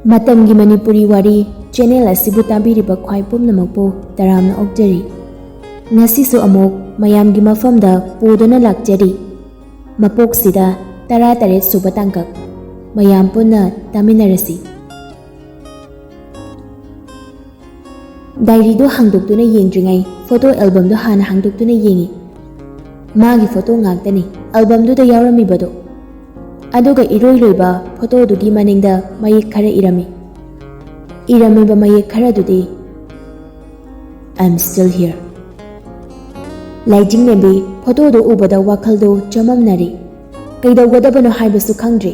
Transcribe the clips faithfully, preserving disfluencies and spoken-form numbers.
ꯃꯇꯝꯒꯤ ꯃꯅꯤꯄꯨꯔꯤ ꯋꯥꯔꯤ ꯆꯦꯅꯦꯜ ꯑꯁꯤꯕꯨ ꯇꯥꯕꯤꯔꯤꯕ ꯈ꯭ꯋꯥꯏ ꯄꯨꯝꯅꯃꯛꯄꯨ ꯇꯔꯥꯝꯅ ꯑꯣꯛꯆꯔꯤ꯫ ꯉꯁꯤꯁꯨ ꯑꯃꯨꯛ ꯃꯌꯥꯝꯒꯤ ꯃꯐꯝꯗ ꯄꯨꯗꯨꯅ ꯂꯥꯛꯆꯔꯤ꯫ ꯃꯄꯣꯛꯁꯤꯗ ꯇꯔꯥꯇꯔꯦꯠ ꯁꯨꯕ ꯇꯥꯡꯀꯛ꯫ ꯃꯌꯥꯝ ꯄꯨꯟꯅ ꯇꯥꯃꯤꯟꯅꯔꯁꯤ꯫ ꯗꯥꯏꯔꯤꯗꯨ ꯍꯥꯡꯗꯣꯛꯇꯨꯅ ꯌꯦꯡꯗ꯭ꯔꯤꯉꯩ ꯐꯣꯇꯣ ꯑꯦꯜꯕꯝꯗꯨ ꯍꯥꯟꯅ ꯍꯥꯡꯗꯣꯛꯇꯨꯅ ꯌꯦꯡꯏ꯫ ꯃꯥꯒꯤ ꯐꯣꯇꯣ ꯉꯥꯛꯇꯅꯤ ꯑꯦꯜꯕꯝꯗꯨꯗ ꯌꯥꯎꯔꯝꯃꯤꯕꯗꯨ꯫ ꯑꯗꯨꯒ ꯏꯔꯣꯏ ꯂꯣꯏꯕ ꯐꯣꯇꯣꯗꯨꯒꯤ ꯃꯅꯤꯡꯗ ꯃꯌꯦꯛ ꯈꯔ ꯏꯔꯝꯃꯤ꯫ ꯏꯔꯝꯃꯤꯕ ꯃꯌꯦꯛ ꯈꯔꯗꯨꯗꯤ, "I am still here." ꯂꯥꯏꯖꯤꯡꯂꯦꯝꯕꯤ ꯐꯣꯇꯣꯗꯨ ꯎꯕꯗ ꯋꯥꯈꯜꯗꯨ ꯆꯃꯝꯅꯔꯦ꯫ ꯀꯩꯗꯧꯒꯗꯕꯅꯣ ꯍꯥꯏꯕꯁꯨ ꯈꯪꯗ꯭ꯔꯦ꯫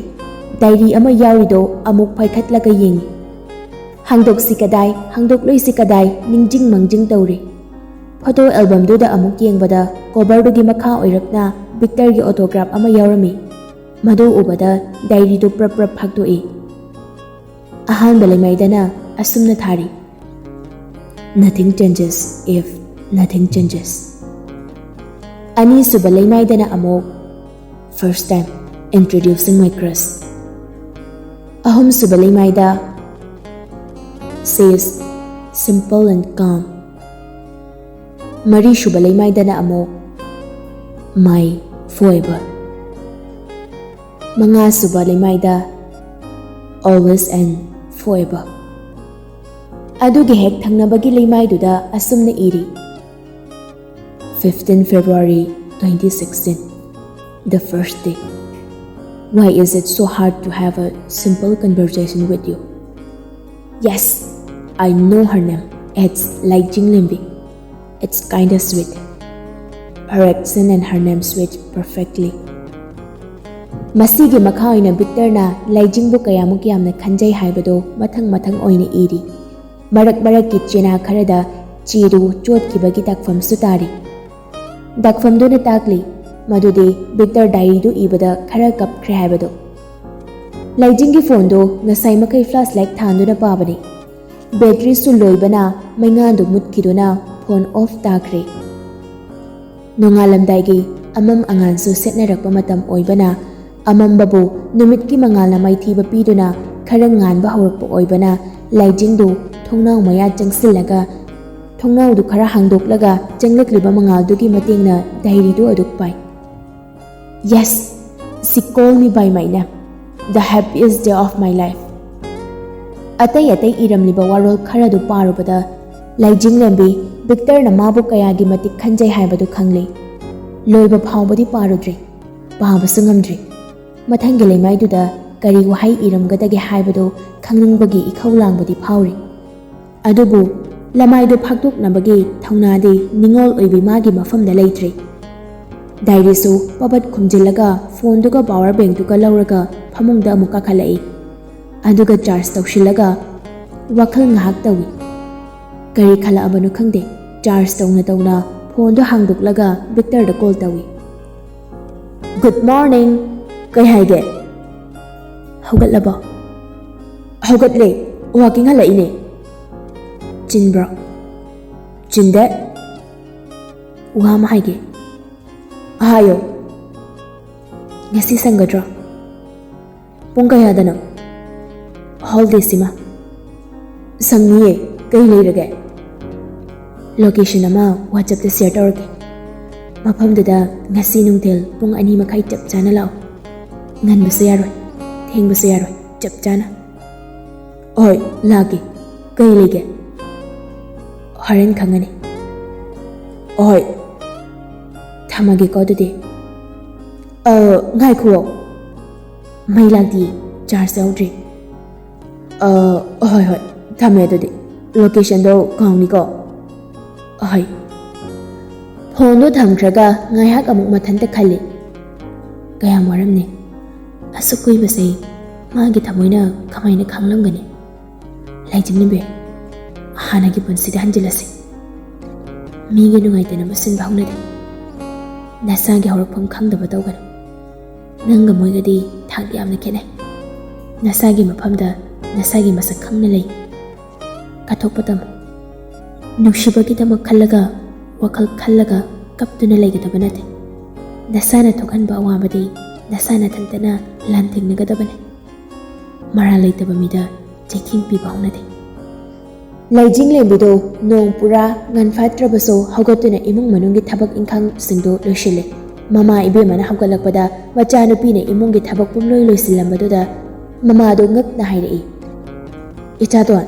ꯗꯥꯏꯔꯤ ꯑꯃ ꯌꯥꯎꯔꯤꯗꯣ ꯑꯃꯨꯛ ꯄꯥꯏꯈꯠꯂꯒ ꯌꯦꯡꯏ꯫ ꯍꯥꯡꯗꯣꯛꯁꯤ ꯀꯗꯥꯏ, ꯍꯥꯡꯗꯣꯛꯂꯣꯏꯁꯤ ꯀꯗꯥꯏ ꯅꯤꯡꯖꯤꯡ ꯃꯥꯡꯖꯤꯡ ꯇꯧꯔꯤ꯫ ꯐꯣꯇꯣ ꯑꯦꯜꯕꯝꯗꯨꯗ ꯑꯃꯨꯛ ꯌꯦꯡꯕꯗ ꯀꯣꯚꯔꯗꯨꯒꯤ ꯃꯈꯥ ꯑꯣꯏꯔꯞꯅ ꯚꯤꯛꯇꯔꯒꯤ ꯑꯣꯇꯣꯒ꯭ꯔꯥꯐ ꯑꯃ ꯌꯥꯎꯔꯝꯃꯤ꯫ ꯃꯗꯨ ꯎꯕꯗ ꯗꯥꯏꯔꯤꯗꯨ ꯄ꯭ꯔꯞ ꯄ꯭ꯔꯞ ꯐꯥꯛꯇꯣꯛꯏ꯫ ꯑꯍꯥꯟꯕ ꯂꯩꯃꯥꯏꯗꯅ ꯑꯁꯨꯝꯅ ꯊꯥꯔꯤ, "Nothing changes if nothing changes." ꯑꯅꯤꯁꯨꯕ ꯂꯩꯃꯥꯏꯗꯅ ꯑꯃꯨꯛ, "First time introducing my crush." ꯑꯍꯨꯝꯁꯨꯕ ꯂꯩꯃꯥꯏꯗ, "She's simple and calm." ꯃꯔꯤꯁꯨꯕ ꯂꯩꯃꯥꯏꯗꯅ ꯑꯃꯨꯛ, "My forever." ꯃꯉꯥꯁꯨꯕ ꯂꯩꯃꯥꯏꯗ, "Always and forever." ꯑꯗꯨꯒꯤ ꯍꯦꯛ ꯊꯪꯅꯕꯒꯤ ꯂꯩꯃꯥꯏꯗꯨꯗ ꯑꯁꯨꯝꯅ ꯏꯔꯤ, "Fifteen February twenty sixteen, the first day. Why is it so hard to have a simple conversation with you? Yes, I know her name. It's Laijing Limbi. It's kinda sweet. Her accent and her name switch perfectly." ꯃꯁꯤꯒꯤ ꯃꯈꯥ ꯑꯣꯏꯅ ꯚꯤꯛꯇꯔꯅ ꯂꯩꯖꯤꯡꯕꯨ ꯀꯌꯥꯃꯨꯛ ꯌꯥꯝꯅ ꯈꯟꯖꯩ ꯍꯥꯏꯕꯗꯨ ꯃꯊꯪ ꯃꯊꯪ ꯑꯣꯏꯅ ꯏꯔꯤ꯫ ꯃꯔꯛ ꯃꯔꯛꯀꯤ ꯆꯦꯅꯥ ꯈꯔꯗ ꯆꯦꯗꯨ ꯆꯣꯠꯈꯤꯕꯒꯤ ꯗꯥꯛꯐꯝꯁꯨ ꯇꯥꯔꯤ꯫ ꯗꯥꯛꯐꯝꯗꯨꯅ ꯇꯥꯛꯂꯤ ꯃꯗꯨꯗꯤ ꯚꯤꯛꯇꯔ ꯗꯥꯏꯔꯤꯗꯨ ꯏꯕꯗ ꯈꯔ ꯀꯞꯈ꯭ꯔꯦ ꯍꯥꯏꯕꯗꯨ꯫ ꯂꯩꯖꯤꯡꯒꯤ ꯐꯣꯟꯗꯨ ꯉꯁꯥꯏ ꯃꯈꯩ ꯐ꯭ꯂꯥꯁ ꯂꯥꯏꯠ ꯊꯥꯟꯗꯨꯅ ꯄꯥꯕꯅꯤ꯫ ꯕꯦꯇ꯭ꯔꯤꯁꯨ ꯂꯣꯏꯕꯅ ꯃꯩꯉꯥꯟꯗꯨ ꯃꯨꯠꯈꯤꯗꯨꯅ ꯐꯣꯟ ꯑꯣꯐ ꯇꯥꯈ꯭ꯔꯦ꯫ ꯅꯣꯡꯉꯥꯜꯂꯝꯗꯥꯏꯒꯤ ꯑꯃꯝ ꯑꯉꯥꯟꯁꯨ ꯁꯦꯠꯅꯔꯛꯄ ꯃꯇꯝ ꯑꯣꯏꯕꯅ, ꯑꯃꯝꯕꯕꯨ ꯅꯨꯃꯤꯠꯀꯤ ꯃꯉꯥꯜꯅ ꯃꯥꯏꯊꯤꯕ ꯄꯤꯗꯨꯅ ꯈꯔ ꯉꯥꯟꯕ ꯍꯧꯔꯛꯄ ꯑꯣꯏꯕꯅ ꯂꯥꯏꯖꯤꯡꯗꯨ ꯊꯣꯡꯅꯥꯎ ꯃꯌꯥ ꯆꯪꯁꯤꯜꯂꯒ, ꯊꯣꯡꯅꯥꯎꯗꯨ ꯈꯔ ꯍꯥꯡꯗꯣꯛꯂꯒ ꯆꯪꯂꯛꯂꯤꯕ ꯃꯉꯥꯜꯗꯨꯒꯤ ꯃꯇꯦꯡꯅ ꯗꯥꯏꯔꯤꯗꯨ ꯑꯗꯨꯛ ꯄꯥꯏ꯫ Yes, she called me by my name. The happiest day of my life. ꯑꯇꯩ ꯑꯇꯩ ꯏꯔꯝꯂꯤꯕ ꯋꯥꯔꯣꯜ ꯈꯔꯗꯨ ꯄꯥꯔꯨꯕꯗ ꯂꯥꯏꯖꯤꯡꯂꯦꯝꯕꯤ ꯕꯤꯛꯇꯔꯅ ꯃꯥꯕꯨ ꯀꯌꯥꯒꯤ ꯃꯇꯤꯛ ꯈꯟꯖꯩ ꯍꯥꯏꯕꯗꯨ ꯈꯪꯂꯦ꯫ ꯂꯣꯏꯕ ꯐꯥꯎꯕꯗꯤ ꯄꯥꯔꯨꯗ꯭ꯔꯤ, ꯄꯥꯕꯁꯨ ꯉꯝꯗ꯭ꯔꯤ꯫ ꯃꯊꯪꯒꯤ ꯂꯩꯃꯥꯏꯗꯨꯗ ꯀꯔꯤ ꯋꯥꯍꯩ ꯏꯔꯝꯒꯗꯒꯦ ꯍꯥꯏꯕꯗꯨ ꯈꯪꯅꯤꯡꯕꯒꯤ ꯏꯈꯧ ꯂꯥꯡꯕꯗꯤ ꯐꯥꯎꯔꯤ꯫ ꯑꯗꯨꯕꯨ ꯂꯃꯥꯏꯗꯨ ꯐꯥꯛꯇꯣꯛꯅꯕꯒꯤ ꯊꯧꯅꯥꯗꯤ ꯅꯤꯡꯉꯣꯜ ꯑꯣꯏꯕꯤ ꯃꯥꯒꯤ ꯃꯐꯝꯗ ꯂꯩꯇ꯭ꯔꯤ꯫ ꯗꯥꯏꯔꯤꯁꯨ ꯄꯕꯠ ꯈꯨꯝꯖꯤꯜꯂꯒ ꯐꯣꯟꯗꯨꯒ ꯄꯥꯋꯔ ꯕꯦꯡꯛꯇꯨꯒ ꯂꯧꯔꯒ ꯐꯃꯨꯡꯗ ꯑꯃꯨꯛ ꯀꯥꯈꯠꯂꯛꯏ꯫ ꯑꯗꯨꯒ ꯆꯥꯔꯖ ꯇꯧꯁꯤꯜꯂꯒ ꯋꯥꯈꯜ ꯉꯥꯏꯍꯥꯛ ꯇꯧꯏ꯫ ꯀꯔꯤ ꯈꯜꯂꯛꯑꯕꯅꯣ ꯈꯪꯗꯦ, ꯆꯥꯔꯖ ꯇꯧꯅ ꯇꯧꯅ ꯐꯣꯟꯗꯣ ꯍꯥꯡꯗꯣꯛꯂꯒ ꯕꯤꯛꯇꯔꯗ ꯀꯣꯜ ꯇꯧꯏ꯫ "Good morning꯫ ꯀꯩ ꯍꯥꯏꯒꯦ? ꯍꯧꯒꯠꯂꯕꯣ?" "ꯍꯧꯒꯠꯂꯦ, ꯋꯥꯀꯤꯡ ꯍꯜꯂꯛꯏꯅꯦ꯫" "ꯆꯤꯟꯕ꯭ꯔꯣ?" "ꯆꯤꯟꯗꯦ꯫" "ꯋꯥ ꯑꯃ ꯍꯥꯏꯒꯦ꯫" "ꯍꯥꯏꯌꯣ꯫" "ꯉꯁꯤ ꯁꯪꯒꯗ꯭ꯔꯣ?" "ꯄꯨꯡ ꯀꯌꯥꯗꯅꯣ?" "ꯍꯣꯜ ꯗꯦꯁꯤꯃ꯫" "ꯁꯪꯅꯤꯌꯦ, ꯀꯩ ꯂꯩꯔꯒꯦ?" "ꯂꯣꯀꯦꯁꯟ ꯑꯃ ꯋꯥꯆꯞꯇ ꯁꯤꯌꯔ ꯇꯧꯔꯛꯀꯦ꯫ ꯃꯐꯝꯗꯨꯗ ꯉꯁꯤ ꯅꯨꯡꯊꯤꯜ ꯄꯨꯡ ꯑꯅꯤ ꯃꯈꯥꯏ ꯆꯞ ꯆꯥꯅ ꯂꯥꯛꯑꯣ꯫ ꯉꯟꯕꯁꯨ ꯌꯥꯔꯣꯏ, ꯊꯦꯡꯕꯁꯨ ꯌꯥꯔꯣꯏ, ꯆꯞ ꯆꯥꯅ꯫" "ꯍꯣꯏ, ꯂꯥꯛꯀꯦ꯫ ꯀꯩ ꯂꯩꯒꯦ?" "ꯍꯣꯔꯦꯟ ꯈꯪꯉꯅꯤ꯫" "ꯍꯣꯏ, ꯊꯝꯃꯒꯦꯀꯣ ꯑꯗꯨꯗꯤ꯫" "ꯑ, ꯉꯥꯏꯈꯨꯑꯣ, ꯃꯩ ꯂꯥꯛꯇꯤꯌꯦ, ꯆꯥꯔꯖ ꯌꯥꯎꯗ꯭ꯔꯤ꯫" "ꯑ, ꯍꯣꯏ, ꯍꯣꯏ, ꯊꯝꯃꯦ ꯑꯗꯨꯗꯤ꯫ ꯂꯣꯀꯦꯁꯟꯗꯣ ꯀꯥꯎꯅꯤꯀꯣ꯫" "ꯍꯣꯏ꯫" ꯐꯣꯟꯗꯣ ꯊꯝꯈ꯭ꯔꯒ ꯉꯥꯏꯍꯥꯛ ꯑꯃꯨꯛ ꯃꯊꯟꯇ ꯈꯜꯂꯤ꯫ ꯀꯌꯥꯝ ꯋꯥꯔꯝꯅꯤ꯫ ꯑꯁꯨꯛ ꯀꯨꯏꯕꯁꯦ ꯃꯥꯒꯤ ꯊꯃꯣꯏꯅ ꯀꯃꯥꯏꯅ ꯈꯪꯂꯝꯒꯅꯤ? ꯂꯥꯏꯖꯤꯡꯂꯦꯝꯕꯤ, ꯍꯥꯟꯅꯒꯤ ꯄꯨꯟꯁꯤꯗ ꯍꯟꯖꯤꯜꯂꯁꯤ꯫ ꯃꯤꯒꯤ ꯅꯨꯡꯉꯥꯏꯇꯅꯕ ꯁꯤꯟꯕ ꯍꯧꯅꯗꯦ꯫ ꯅꯁꯥꯒꯤ ꯍꯧꯔꯛꯐꯝ ꯈꯪꯗꯕ ꯇꯧꯒꯅꯨ꯫ ꯅꯪꯒ ꯃꯣꯏꯒꯗꯤ ꯊꯥꯛ ꯌꯥꯝꯅ ꯈꯦꯠꯅꯩ꯫ ꯅꯁꯥꯒꯤ ꯃꯐꯝꯗ ꯅꯁꯥꯒꯤ ꯃꯁꯛ ꯈꯪꯅ ꯂꯩ꯫ ꯀꯠꯊꯣꯛꯄ ꯇꯝꯃꯨ꯫ ꯅꯨꯡꯁꯤꯕꯒꯤꯗꯃꯛ ꯈꯜꯂꯒ, ꯋꯥꯈꯜ ꯈꯜꯂꯒ ꯀꯞꯇꯨꯅ ꯂꯩꯒꯗꯕ ꯅꯠꯇꯦ꯫ ꯅꯁꯥꯅ ꯊꯣꯛꯍꯟꯕ ꯑꯋꯥꯕꯗꯤ ꯅꯁꯥ ꯅꯊꯟꯇꯅ ꯂꯥꯟꯊꯦꯡꯅꯒꯗꯕꯅꯤ꯫ ꯃꯔꯥꯜ ꯂꯩꯇꯕ ꯃꯤꯗ ꯆꯩꯊꯦꯡ ꯄꯤꯕ ꯍꯧꯅꯗꯦ꯫ ꯂꯩꯖꯤꯡꯂꯦꯝꯕꯤꯗꯨ ꯅꯣꯡ ꯄꯨꯔꯥ ꯉꯟꯐꯥꯠꯇ꯭ꯔꯕꯁꯨ ꯍꯧꯒꯠꯇꯨꯅ ꯏꯃꯨꯡ ꯃꯅꯨꯡꯒꯤ ꯊꯕꯛ ꯏꯪꯈꯥꯡꯁꯤꯡꯗꯨ ꯂꯣꯏꯁꯤꯜꯂꯦ꯫ ꯃꯃꯥ ꯏꯕꯦꯝꯃꯅ ꯍꯧꯒꯠꯂꯛꯄꯗ ꯃꯆꯥꯅꯨꯄꯤꯅ ꯏꯃꯨꯡꯒꯤ ꯊꯕꯛ ꯄꯨꯝꯂꯣꯏ ꯂꯣꯏꯁꯤꯜꯂꯝꯕꯗꯨꯗ ꯃꯃꯥꯗꯨ ꯉꯛꯅ ꯍꯥꯏꯔꯛꯏ, "ꯏꯆꯥꯇꯣꯟ,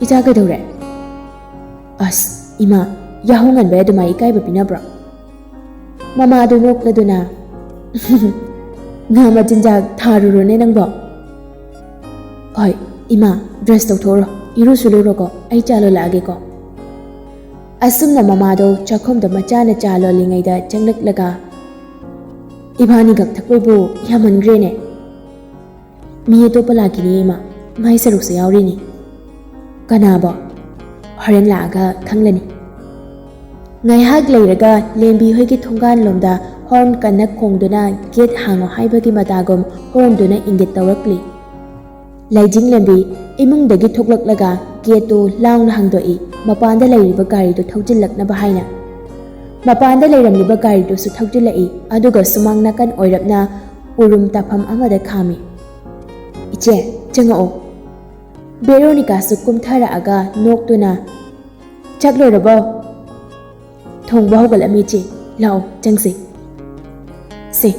ꯏꯆꯥ ꯀꯩꯗꯧꯔꯦ?" "ꯑꯁ, ꯏꯃꯥ, ꯌꯥꯍꯧ ꯉꯟꯕꯩ ꯑꯗꯨꯃꯥꯏ ꯏꯀꯥꯏꯕ ꯄꯤꯅꯕ꯭ꯔꯣ?" ꯃꯃꯥꯗꯨ ꯅꯣꯛꯂꯗꯨꯅ, "ꯉꯥ ꯃꯆꯤꯟꯖꯥꯛ ꯊꯥꯔꯨꯔꯣꯅꯦ ꯅꯪꯕꯣ꯫ ꯍꯣꯏ, ꯏꯃꯥ, ꯕ꯭ꯔꯁ ꯇꯧꯊꯣꯛꯎꯔꯣ, ꯏꯔꯨꯁꯨ ꯂꯨꯔꯣꯀꯣ, ꯑꯩ ꯆꯥ ꯂꯣꯜꯂꯛꯑꯒꯦꯀꯣ꯫" ꯑꯁꯨꯝꯅ ꯃꯃꯥꯗꯣ ꯆꯥꯛꯈꯨꯝꯗ ꯃꯆꯥꯅ ꯆꯥ ꯂꯣꯜꯂꯤꯉꯩꯗ ꯆꯪꯂꯛꯂꯒ, "ꯏꯕꯥꯅꯤꯈꯛ ꯊꯛꯄꯩꯕꯨ ꯌꯥꯝꯃꯟꯈ꯭ꯔꯦꯅꯦ꯫ ꯃꯤ ꯑꯇꯣꯞꯄ ꯂꯥꯛꯈꯤꯅꯤ ꯏꯃꯥ, ꯃꯥꯏ ꯁꯔꯨꯛꯁꯨ ꯌꯥꯎꯔꯤꯅꯤ꯫" "ꯀꯅꯥꯕꯣ?" "ꯍꯣꯔꯦꯟ ꯂꯥꯛꯑꯒ ꯈꯪꯂꯅꯤ꯫" ꯉꯥꯏꯍꯥꯛ ꯂꯩꯔꯒ ꯂꯦꯝꯕꯤ ꯍꯣꯏꯒꯤ ꯊꯣꯡꯒꯥꯟꯂꯣꯝꯗ ꯍꯣꯔꯟ ꯀꯟꯅ ꯈꯣꯡꯗꯨꯅ ꯒꯦꯠ ꯍꯥꯡꯉꯣ ꯍꯥꯏꯕꯒꯤ ꯃꯇꯥꯒꯨꯝ ꯍꯣꯔꯟꯗꯨꯅ ꯏꯪꯒꯤꯠ ꯇꯧꯔꯛꯂꯤ꯫ ꯂꯩꯖꯤꯡ ꯂꯦꯝꯕꯤ ꯏꯃꯨꯡꯗꯒꯤ ꯊꯣꯛꯂꯛꯂꯒ ꯒꯦꯠꯇꯨ ꯂꯥꯎꯅ ꯍꯥꯡꯗꯣꯛꯏ, ꯃꯄꯥꯟꯗ ꯂꯩꯔꯤꯕ ꯒꯥꯔꯤꯗꯨ ꯊꯧꯖꯤꯜꯂꯛꯅꯕ ꯍꯥꯏꯅ꯫ ꯃꯄꯥꯟꯗ ꯂꯩꯔꯝꯂꯤꯕ ꯒꯥꯔꯤꯗꯨꯁꯨ ꯊꯧꯖꯤꯜꯂꯛꯏ, ꯑꯗꯨꯒ ꯁꯨꯃꯥꯡ ꯅꯥꯀꯟ ꯑꯣꯏꯔꯞꯅ ꯎꯔꯨꯝ ꯇꯥꯐꯝ ꯑꯃꯗ ꯈꯥꯝꯃꯤ꯫ "ꯏꯆꯦ, ꯆꯪꯉꯛꯑꯣ꯫" ꯕꯦꯔꯣꯅꯤꯀꯥꯁꯨ ꯀꯨꯝꯊꯔꯛꯑꯒ ꯅꯣꯛꯇꯨꯅ, "ꯆꯥꯛ ꯂꯣꯏꯔꯕꯣ?" "ꯊꯣꯡꯕ ꯍꯧꯒꯠꯂꯝꯃꯤ ꯏꯆꯦ, ꯂꯥꯛꯑꯣ ꯆꯪꯁꯤ꯫" "ꯁꯦ,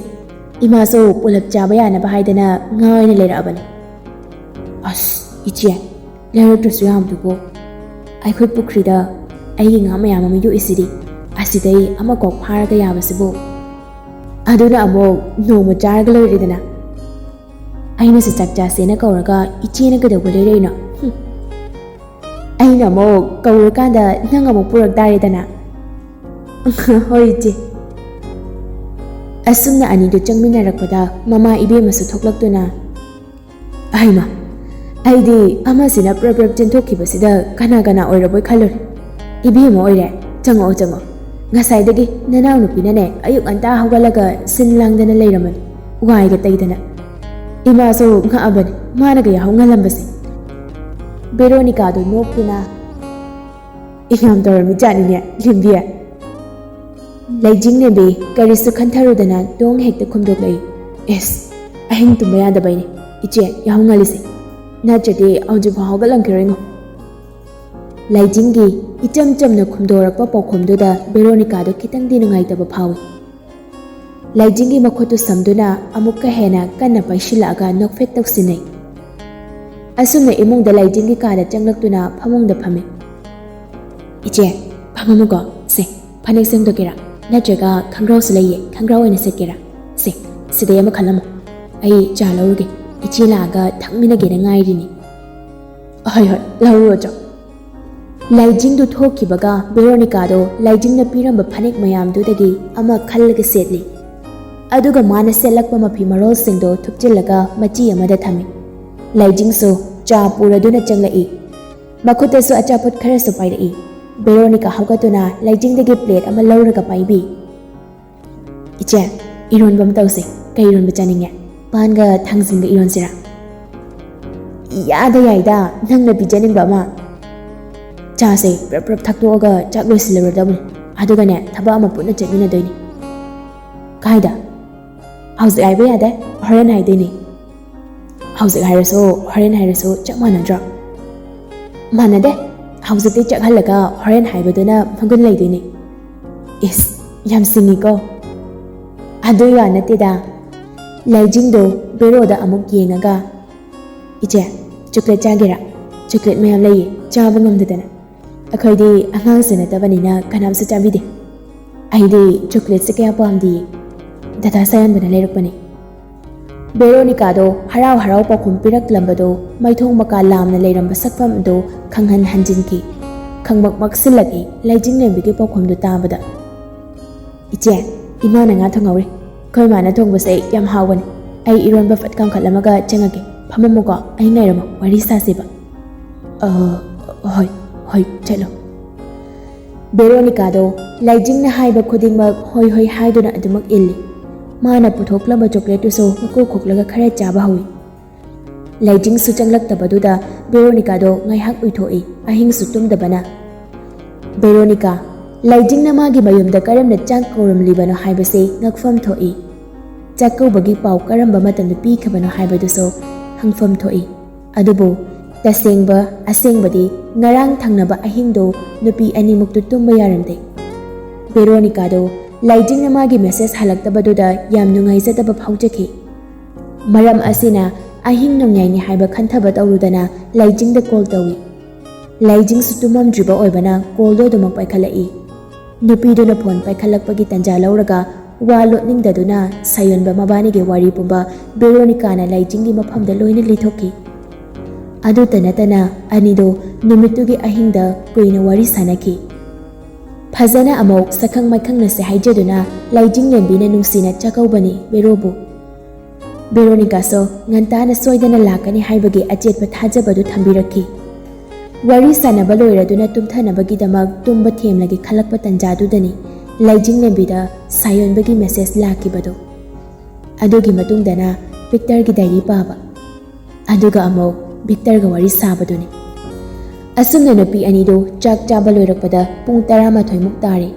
ꯏꯃꯥꯁꯨ ꯄꯨꯂꯞ ꯆꯥꯕ ꯌꯥꯅꯕ ꯍꯥꯏꯗꯅ ꯉꯥ ꯑꯣꯏꯅ ꯂꯩꯔꯛꯑꯕꯅꯤ꯫" "ꯑꯁ ꯏꯆꯦ, ꯂꯩꯔꯛꯇ꯭ꯔꯁꯨ ꯌꯥꯕꯗꯨꯕꯨ꯫ ꯑꯩꯈꯣꯏ ꯄꯨꯈ꯭ꯔꯤꯗ ꯑꯩꯒꯤ ꯉꯥ ꯃꯌꯥꯝ ꯑꯃ ꯌꯣꯛꯏꯁꯤꯗꯤ, ꯑꯁꯤꯗꯩ ꯑꯃ ꯀꯣꯛ ꯐꯥꯔꯒ ꯌꯥꯕꯁꯤꯕꯨ꯫ ꯑꯗꯨꯅ ꯑꯃꯨꯛ ꯅꯣꯡꯃ ꯆꯥꯔꯒ ꯂꯣꯏꯔꯦꯗꯅ꯫ ꯑꯩꯅꯁꯨ ꯆꯥꯛ ꯆꯥꯁꯦꯅ ꯀꯧꯔꯒ ꯏꯆꯦꯅ ꯀꯩꯗꯧꯕ ꯂꯩꯔꯛꯏꯅꯣ? ꯍꯨꯝ꯫ ꯑꯩꯅ ꯑꯃꯨꯛ ꯀꯧꯔꯀꯥꯟꯗ ꯅꯪ ꯑꯃꯨꯛ ꯄꯨꯔꯛ ꯇꯥꯔꯦꯗꯅ꯫" "ꯍꯣꯏ ꯏꯆꯦ꯫" ꯑꯁꯨꯝꯅ ꯑꯅꯤꯗꯨ ꯆꯪꯃꯤꯟꯅꯔꯛꯄꯗ ꯃꯃꯥ ꯏꯕꯦꯝꯃꯁꯨ ꯊꯣꯛꯂꯛꯇꯨꯅ, "ꯑꯍꯩꯃ, ꯑꯩꯗꯤ ꯑꯃꯁꯤꯅ ꯄ꯭ꯔꯞ ꯄ꯭ꯔꯞ ꯆꯦꯟꯊꯣꯛꯈꯤꯕꯁꯤꯗ ꯀꯅꯥ ꯀꯅꯥ ꯑꯣꯏꯔꯕꯣꯏ ꯈꯜꯂꯨꯔꯦ꯫ ꯏꯕꯦꯝꯃ ꯑꯣꯏꯔꯦ, ꯆꯪꯉꯛꯑꯣ ꯆꯪꯉꯛꯑꯣ꯫ ꯉꯁꯥꯏꯗꯒꯤ ꯅꯅꯥꯎꯅꯨꯄꯤꯅꯅꯦ ꯑꯌꯨꯛ ꯉꯟꯇꯥ ꯍꯧꯒꯠꯂꯒ ꯁꯤꯟ ꯂꯥꯡꯗꯅ ꯂꯩꯔꯝꯃꯅꯤ, ꯋꯥꯏꯒ ꯇꯩꯗꯅ꯫ ꯏꯃꯥꯁꯨ ꯉꯛꯑꯕꯅꯤ ꯃꯥꯅꯒ ꯌꯥꯍꯧ ꯉꯜꯂꯝꯕꯁꯦ꯫" ꯕꯦꯔꯣꯅꯤꯀꯥꯗꯨ ꯅꯣꯛꯇꯨꯅ, "ꯌꯥꯝ ꯇꯧꯔꯝꯃꯤ ꯖꯥꯠꯅꯤꯅꯦ ꯂꯦꯝꯕꯤ꯫" ꯂꯩꯖꯤꯡ ꯂꯦꯝꯕꯤ ꯀꯔꯤꯁꯨ ꯈꯟꯊꯔꯨꯗꯅ ꯗꯣꯡ ꯍꯦꯛꯇ ꯈꯨꯝꯗꯣꯛꯂꯛꯏ, "ꯑꯦꯁ, ꯑꯍꯤꯡ ꯇꯨꯝꯕ ꯌꯥꯗꯕꯩꯅꯦ꯫ "ꯏꯆꯦ, ꯌꯥꯍꯧ ꯉꯜꯂꯤꯁꯦ, ꯅꯠꯇ꯭ꯔꯗꯤ ꯍꯧꯖꯤꯛꯐꯥꯎ ꯍꯧꯒꯠꯂꯝꯈꯤꯔꯣꯏꯉꯣ꯫" ꯂꯥꯏꯖꯤꯡꯒꯤ ꯏꯆꯝ ꯆꯝꯅ ꯈꯨꯝꯗꯣꯔꯛꯄ ꯄꯥꯎꯈꯨꯝꯗꯨꯗ ꯚꯦꯔꯣꯅꯤꯀꯥꯗꯣ ꯈꯤꯇꯪꯗꯤ ꯅꯨꯡꯉꯥꯏꯇꯕ ꯐꯥꯎꯏ꯫ ꯂꯥꯏꯖꯤꯡꯒꯤ ꯃꯈꯨꯠꯇꯨ ꯁꯝꯗꯨꯅ ꯑꯃꯨꯛꯀ ꯍꯦꯟꯅ ꯀꯟꯅ ꯄꯥꯏꯁꯤꯜꯂꯛꯑꯒ ꯅꯣꯛꯐꯦꯠ ꯇꯧꯁꯤꯟꯅꯩ꯫ ꯑꯁꯨꯝꯅ ꯏꯃꯨꯡꯗ ꯂꯥꯏꯖꯤꯡꯒꯤ ꯀꯥꯗ ꯆꯪꯂꯛꯇꯨꯅ ꯐꯃꯨꯡꯗ ꯐꯝꯃꯤ꯫ "ꯏꯆꯦ, ꯐꯝꯃꯝꯃꯨꯀꯣ꯫ ꯁꯦ, ꯐꯅꯦꯛ ꯁꯦꯝꯗꯣꯛꯀꯦꯔꯥ? ꯅꯠꯇ꯭ꯔꯒ ꯈꯪꯒ꯭ꯔꯥꯎꯁꯨ ꯂꯩꯌꯦ, ꯈꯪꯒ꯭ꯔꯥꯎ ꯑꯣꯏꯅ ꯁꯦꯠꯀꯦꯔꯥ? ꯁꯦ, ꯁꯤꯗꯩ ꯑꯃ ꯈꯜꯂꯝꯃꯣ꯫ ꯑꯩ ꯆꯥ ꯂꯧꯔꯨꯒꯦ꯫ ꯏꯆꯦ ꯂꯥꯛꯑꯒ ꯊꯛꯃꯤꯟꯅꯒꯦꯅ ꯉꯥꯏꯔꯤꯅꯤ꯫" "ꯍꯣꯏ, ꯍꯣꯏ, ꯂꯧꯔꯨꯔꯣ ꯆꯣ꯫" ꯂꯥꯏꯖꯤꯡꯗꯨ ꯊꯣꯛꯈꯤꯕꯒ ꯚꯦꯔꯣꯅꯤꯀꯥꯗꯣ ꯂꯥꯏꯖꯤꯡꯅ ꯄꯤꯔꯝꯕ ꯐꯅꯦꯛ ꯃꯌꯥꯝꯗꯨꯗꯒꯤ ꯑꯃ ꯈꯜꯂꯒ ꯁꯦꯠꯂꯤ꯫ ꯑꯗꯨꯒ ꯃꯥꯅ ꯁꯦꯠꯂꯛꯄ ꯃꯐꯤ ꯃꯔꯣꯜꯁꯤꯡꯗꯣ ꯊꯨꯞꯆꯤꯜꯂꯒ ꯃꯆꯤ ꯑꯃꯗ ꯊꯝꯃꯤ꯫ ꯂꯥꯏꯖꯤꯡꯁꯨ ꯆꯥ ꯄꯨꯔꯗꯨꯅ ꯆꯪꯂꯛꯏ꯫ ꯃꯈꯨꯠꯇꯁꯨ ꯑꯆꯥꯄꯣꯠ ꯈꯔꯁꯨ ꯄꯥꯏꯔꯛꯏ꯫ ꯚꯦꯔꯣꯅꯤꯀꯥ ꯍꯧꯒꯠꯇꯨꯅ ꯂꯥꯏꯖꯤꯡꯗꯒꯤ ꯄ꯭ꯂꯦꯠ ꯑꯃ ꯂꯧꯔꯒ ꯄꯥꯏꯕꯤ꯫ "ꯏꯆꯦ, ꯏꯔꯣꯟꯕ ꯑꯃ ꯇꯧꯁꯦ꯫ ꯀꯩ ꯏꯔꯣꯟꯕ ꯆꯥꯅꯤꯡꯉꯦ? ꯄꯥꯟꯒ ꯊꯥꯡꯖꯤꯡꯒ ꯏꯔꯣꯟꯁꯤꯔꯥ?" "ꯏꯌꯥꯗ ꯌꯥꯏꯗ, ꯅꯪꯅ ꯄꯤꯖꯅꯤꯡꯕ ꯑꯃ꯫" "ꯆꯥꯁꯦ, ꯄ꯭ꯔꯞ ꯄ꯭ꯔꯞ ꯊꯛꯇꯣꯛꯑꯒ ꯆꯥꯛ ꯂꯣꯏꯁꯤꯜꯂꯨꯔꯗꯕꯅꯤ꯫ ꯑꯗꯨꯒꯅꯦ, ꯊꯕꯛ ꯑꯃ ꯄꯨꯟꯅ ꯆꯠꯃꯤꯟꯅꯗꯣꯏꯅꯤ꯫" "ꯀꯥꯏꯗ?" "ꯍꯧꯖꯤꯛ ꯍꯥꯏꯕ ꯌꯥꯗꯦ, ꯍꯣꯔꯦꯟ ꯍꯥꯏꯗꯣꯏꯅꯤ꯫" "ꯍꯧꯖꯤꯛ ꯍꯥꯏꯔꯁꯨ ꯍꯣꯔꯦꯟ ꯍꯥꯏꯔꯁꯨ ꯆꯞ ꯃꯥꯟꯅꯗ꯭ꯔꯣ?" "ꯃꯥꯟꯅꯗꯦ, ꯍꯧꯖꯤꯛꯇꯤ ꯆꯥꯛꯍꯜꯂꯒ ꯍꯣꯔꯦꯟ ꯍꯥꯏꯕꯗꯨꯅ ꯃꯒꯨꯟ ꯂꯩꯗꯣꯏꯅꯤ꯫" "ꯏꯁ, ꯌꯥꯝ ꯁꯤꯡꯉꯤꯀꯣ꯫" "ꯑꯗꯨꯏ ꯋꯥ ꯅꯠꯇꯦꯗ꯫" ꯂꯥꯏꯖꯤꯡꯗꯣ ꯚꯦꯔꯣꯗ ꯑꯃꯨꯛ ꯌꯦꯡꯉꯒ, "ꯏꯆꯦ, ꯆꯣꯀ꯭ꯂꯦꯠ ꯆꯥꯒꯦꯔꯥ? ꯆꯣꯀ꯭ꯂꯦꯠ ꯃꯌꯥꯝ ꯂꯩꯌꯦ, ꯆꯥꯕ ꯉꯝꯗꯗꯅ꯫ ꯑꯩꯈꯣꯏꯗꯤ ꯑꯉꯥꯡꯁꯨ ꯅꯠꯇꯕꯅꯤꯅ ꯀꯅꯥꯝꯁꯨ ꯆꯥꯕꯤꯗꯦ꯫ ꯑꯩꯗꯤ ꯆꯣꯀ꯭ꯂꯦꯠꯁꯦ ꯀꯌꯥ ꯄꯥꯝꯗꯤꯌꯦ꯫ ꯗꯗꯥ ꯁꯥꯌꯥꯟꯕꯅ ꯂꯩꯔꯛꯄꯅꯦ꯫" ꯚꯦꯔꯣꯅꯤꯀꯥꯗꯣ ꯍꯔꯥꯎ ꯍꯔꯥꯎ ꯄꯥꯎꯈꯨꯝ ꯄꯤꯔꯛꯂꯝꯕꯗꯣ ꯃꯩꯊꯣꯡ ꯃꯀꯥ ꯂꯥꯝꯅ ꯂꯩꯔꯝꯕ ꯁꯛꯐꯝꯗꯣ ꯈꯪꯍꯟ ꯍꯟꯖꯤꯟꯈꯤ꯫ ꯈꯪꯃꯛ ꯃꯛꯁꯤꯜꯂꯛꯏ ꯂꯥꯏꯖꯤꯡꯂꯦꯝꯕꯤꯒꯤ ꯄꯥꯎꯈꯨꯝꯗꯨ ꯇꯥꯕꯗ꯫ "ꯏꯆꯦ, ꯏꯃꯥꯅ ꯉꯥ ꯊꯣꯡꯍꯧꯔꯤ꯫ ꯑꯩꯈꯣꯏ ꯃꯥꯅ ꯊꯣꯡꯕꯁꯦ ꯌꯥꯝ ꯍꯥꯎꯕꯅꯤ꯫ ꯑꯩ ꯏꯔꯣꯟꯕ ꯐꯠ ꯀꯥꯝꯈꯠꯂꯝꯃꯒ ꯆꯪꯉꯛꯀꯦ꯫ ꯐꯝꯃꯝꯃꯨꯀꯣ, ꯑꯩ ꯉꯥꯏꯔꯝꯃꯣ, ꯋꯥꯔꯤ ꯁꯥꯁꯦꯕ꯫" "ꯑ, ꯍꯣꯏ, ꯍꯣꯏ, ꯆꯠꯂꯣ꯫" ꯚꯦꯔꯣꯅꯤꯀꯥꯗꯣ ꯂꯥꯏꯖꯤꯡꯅ ꯍꯥꯏꯕ ꯈꯨꯗꯤꯡꯃꯛ ꯍꯣꯏ ꯍꯣꯏ ꯍꯥꯏꯗꯨꯅ ꯑꯗꯨꯃꯛ ꯏꯜꯂꯤ꯫ ꯃꯥꯅ ꯄꯨꯊꯣꯛꯂꯝꯕ ꯆꯣꯀ꯭ꯂꯦꯠꯇꯨꯁꯨ ꯃꯀꯨ ꯈꯣꯛꯂꯒ ꯈꯔ ꯆꯥꯕ ꯍꯧꯏ꯫ ꯂꯥꯏꯖꯤꯡꯁꯨ ꯆꯪꯂꯛꯇꯕꯗꯨꯗ ꯚꯦꯔꯣꯅꯤꯀꯥꯗꯣ ꯉꯥꯏꯍꯥꯛ ꯎꯏꯊꯣꯛꯏ, ꯑꯍꯤꯡꯁꯨ ꯇꯨꯝꯗꯕꯅ꯫ ꯚꯦꯔꯣꯅꯤꯀꯥ, ꯂꯥꯏꯖꯤꯡꯅ ꯃꯥꯒꯤ ꯃꯌꯨꯝꯗ ꯀꯔꯝꯅ ꯆꯥꯛ ꯀꯧꯔꯝꯂꯤꯕꯅꯣ ꯍꯥꯏꯕꯁꯦ ꯉꯛꯐꯝ ꯊꯣꯛꯏ꯫ ꯆꯥꯛꯀꯧꯕꯒꯤ ꯄꯥꯎ ꯀꯔꯝꯕ ꯃꯇꯝꯗ ꯄꯤꯈꯤꯕꯅꯣ ꯍꯥꯏꯕꯗꯨꯁꯨ ꯍꯪꯐꯝ ꯊꯣꯛꯏ꯫ ꯑꯗꯨꯕꯨ ꯇꯁꯦꯡꯕ ꯑꯁꯦꯡꯕꯗꯤ ꯉꯔꯥꯡ ꯊꯪꯅꯕ ꯑꯍꯤꯡꯗꯣ ꯅꯨꯄꯤ ꯑꯅꯤꯃꯛꯇꯨ ꯇꯨꯝꯕ ꯌꯥꯔꯝꯗꯦ꯫ ꯕꯦꯔꯣꯅꯤꯀꯥꯗꯣ ꯂꯥꯏꯖꯤꯡꯅ ꯃꯥꯒꯤ ꯃꯦꯁꯦꯖ ꯍꯜꯂꯛꯇꯕꯗꯨꯗ ꯌꯥꯝ ꯅꯨꯡꯉꯥꯏꯖꯗꯕ ꯐꯥꯎꯖꯈꯤ꯫ ꯃꯔꯝ ꯑꯁꯤꯅ ꯑꯍꯤꯡ ꯅꯣꯡꯌꯥꯏꯅꯤ ꯍꯥꯏꯕ ꯈꯟꯊꯕ ꯇꯧꯔꯨꯗꯅ ꯂꯥꯏꯖꯤꯡꯗ ꯀꯣꯜ ꯇꯧꯏ꯫ ꯂꯥꯏꯖꯤꯡꯁꯨ ꯇꯨꯝꯃꯝꯗ꯭ꯔꯤꯕ ꯑꯣꯏꯕꯅ ꯀꯣꯜꯗꯣ ꯑꯗꯨꯃꯛ ꯄꯥꯏꯈꯠꯂꯛꯏ꯫ ꯅꯨꯄꯤꯗꯨꯅ ꯐꯣꯟ ꯄꯥꯏꯈꯠꯂꯛꯄꯒꯤ ꯇꯥꯟꯖꯥ ꯂꯧꯔꯒ ꯋꯥ ꯂꯣꯠꯅꯤꯡꯗꯗꯨꯅ ꯁꯥꯌꯣꯟꯕ ꯃꯕꯥꯅꯤꯒꯤ ꯋꯥꯔꯤ ꯄꯨꯝꯕ ꯕꯦꯔꯣꯅꯤꯀꯥꯅ ꯂꯥꯏꯖꯤꯡꯒꯤ ꯃꯐꯝꯗ ꯂꯣꯏꯅ ꯂꯤꯊꯣꯛꯈꯤ꯫ ꯑꯗꯨꯇ ꯅꯠꯇꯅ ꯑꯅꯤꯗꯣ ꯅꯨꯃꯤꯠꯇꯨꯒꯤ ꯑꯍꯤꯡꯗ ꯀꯨꯏꯅ ꯋꯥꯔꯤ ꯁꯥꯟꯅꯈꯤ꯫ ꯐꯖꯅ ꯑꯃꯨꯛ ꯁꯛꯈꯪ ꯃꯥꯏꯈꯪꯅꯁꯦ ꯍꯥꯏꯖꯗꯨꯅ ꯂꯥꯏꯖꯤꯡ ꯂꯦꯝꯕꯤꯅ ꯅꯨꯡꯁꯤꯅ ꯆꯥꯛꯀꯧꯕꯅꯤ ꯕꯦꯔꯣꯕꯨ꯫ ꯕꯦꯔꯣꯅꯤꯀꯥꯁꯨ ꯉꯟꯇꯥꯅ ꯁꯣꯏꯗꯅ ꯂꯥꯛꯀꯅꯤ ꯍꯥꯏꯕꯒꯤ ꯑꯆꯦꯠꯄ ꯊꯥꯖꯕꯗꯨ ꯊꯝꯕꯤꯔꯛꯈꯤ꯫ ꯋꯥꯔꯤ ꯁꯥꯟꯅꯕ ꯂꯣꯏꯔꯗꯨꯅ ꯇꯨꯝꯊꯅꯕꯒꯤꯗꯃꯛ ꯇꯨꯝꯕ ꯊꯦꯝꯂꯒꯦ ꯈꯜꯂꯛꯄ ꯇꯥꯟꯖꯥꯗꯨꯗꯅꯤ ꯂꯥꯏꯖꯤꯡ ꯂꯦꯝꯕꯤꯗ ꯁꯥꯌꯣꯟꯕꯒꯤ ꯃꯦꯁꯦꯖ ꯂꯥꯛꯈꯤꯕꯗꯨ꯫ ꯑꯗꯨꯒꯤ ꯃꯇꯨꯡꯗꯅ ꯚꯤꯛꯇꯔꯒꯤ ꯗꯥꯏꯔꯤ ꯄꯥꯕ, ꯑꯗꯨꯒ ꯑꯃꯨꯛ ꯚꯤꯛꯇꯔꯒ ꯋꯥꯔꯤ ꯁꯥꯕꯗꯨꯅꯤ꯫ ꯑꯁꯨꯝꯅ ꯅꯨꯄꯤ ꯑꯅꯤꯗꯨ ꯆꯥꯛ ꯆꯥꯕ ꯂꯣꯏꯔꯛꯄꯗ ꯄꯨꯡ ꯇꯔꯥꯃꯥꯊꯣꯏꯃꯨꯛ ꯇꯥꯔꯦ꯫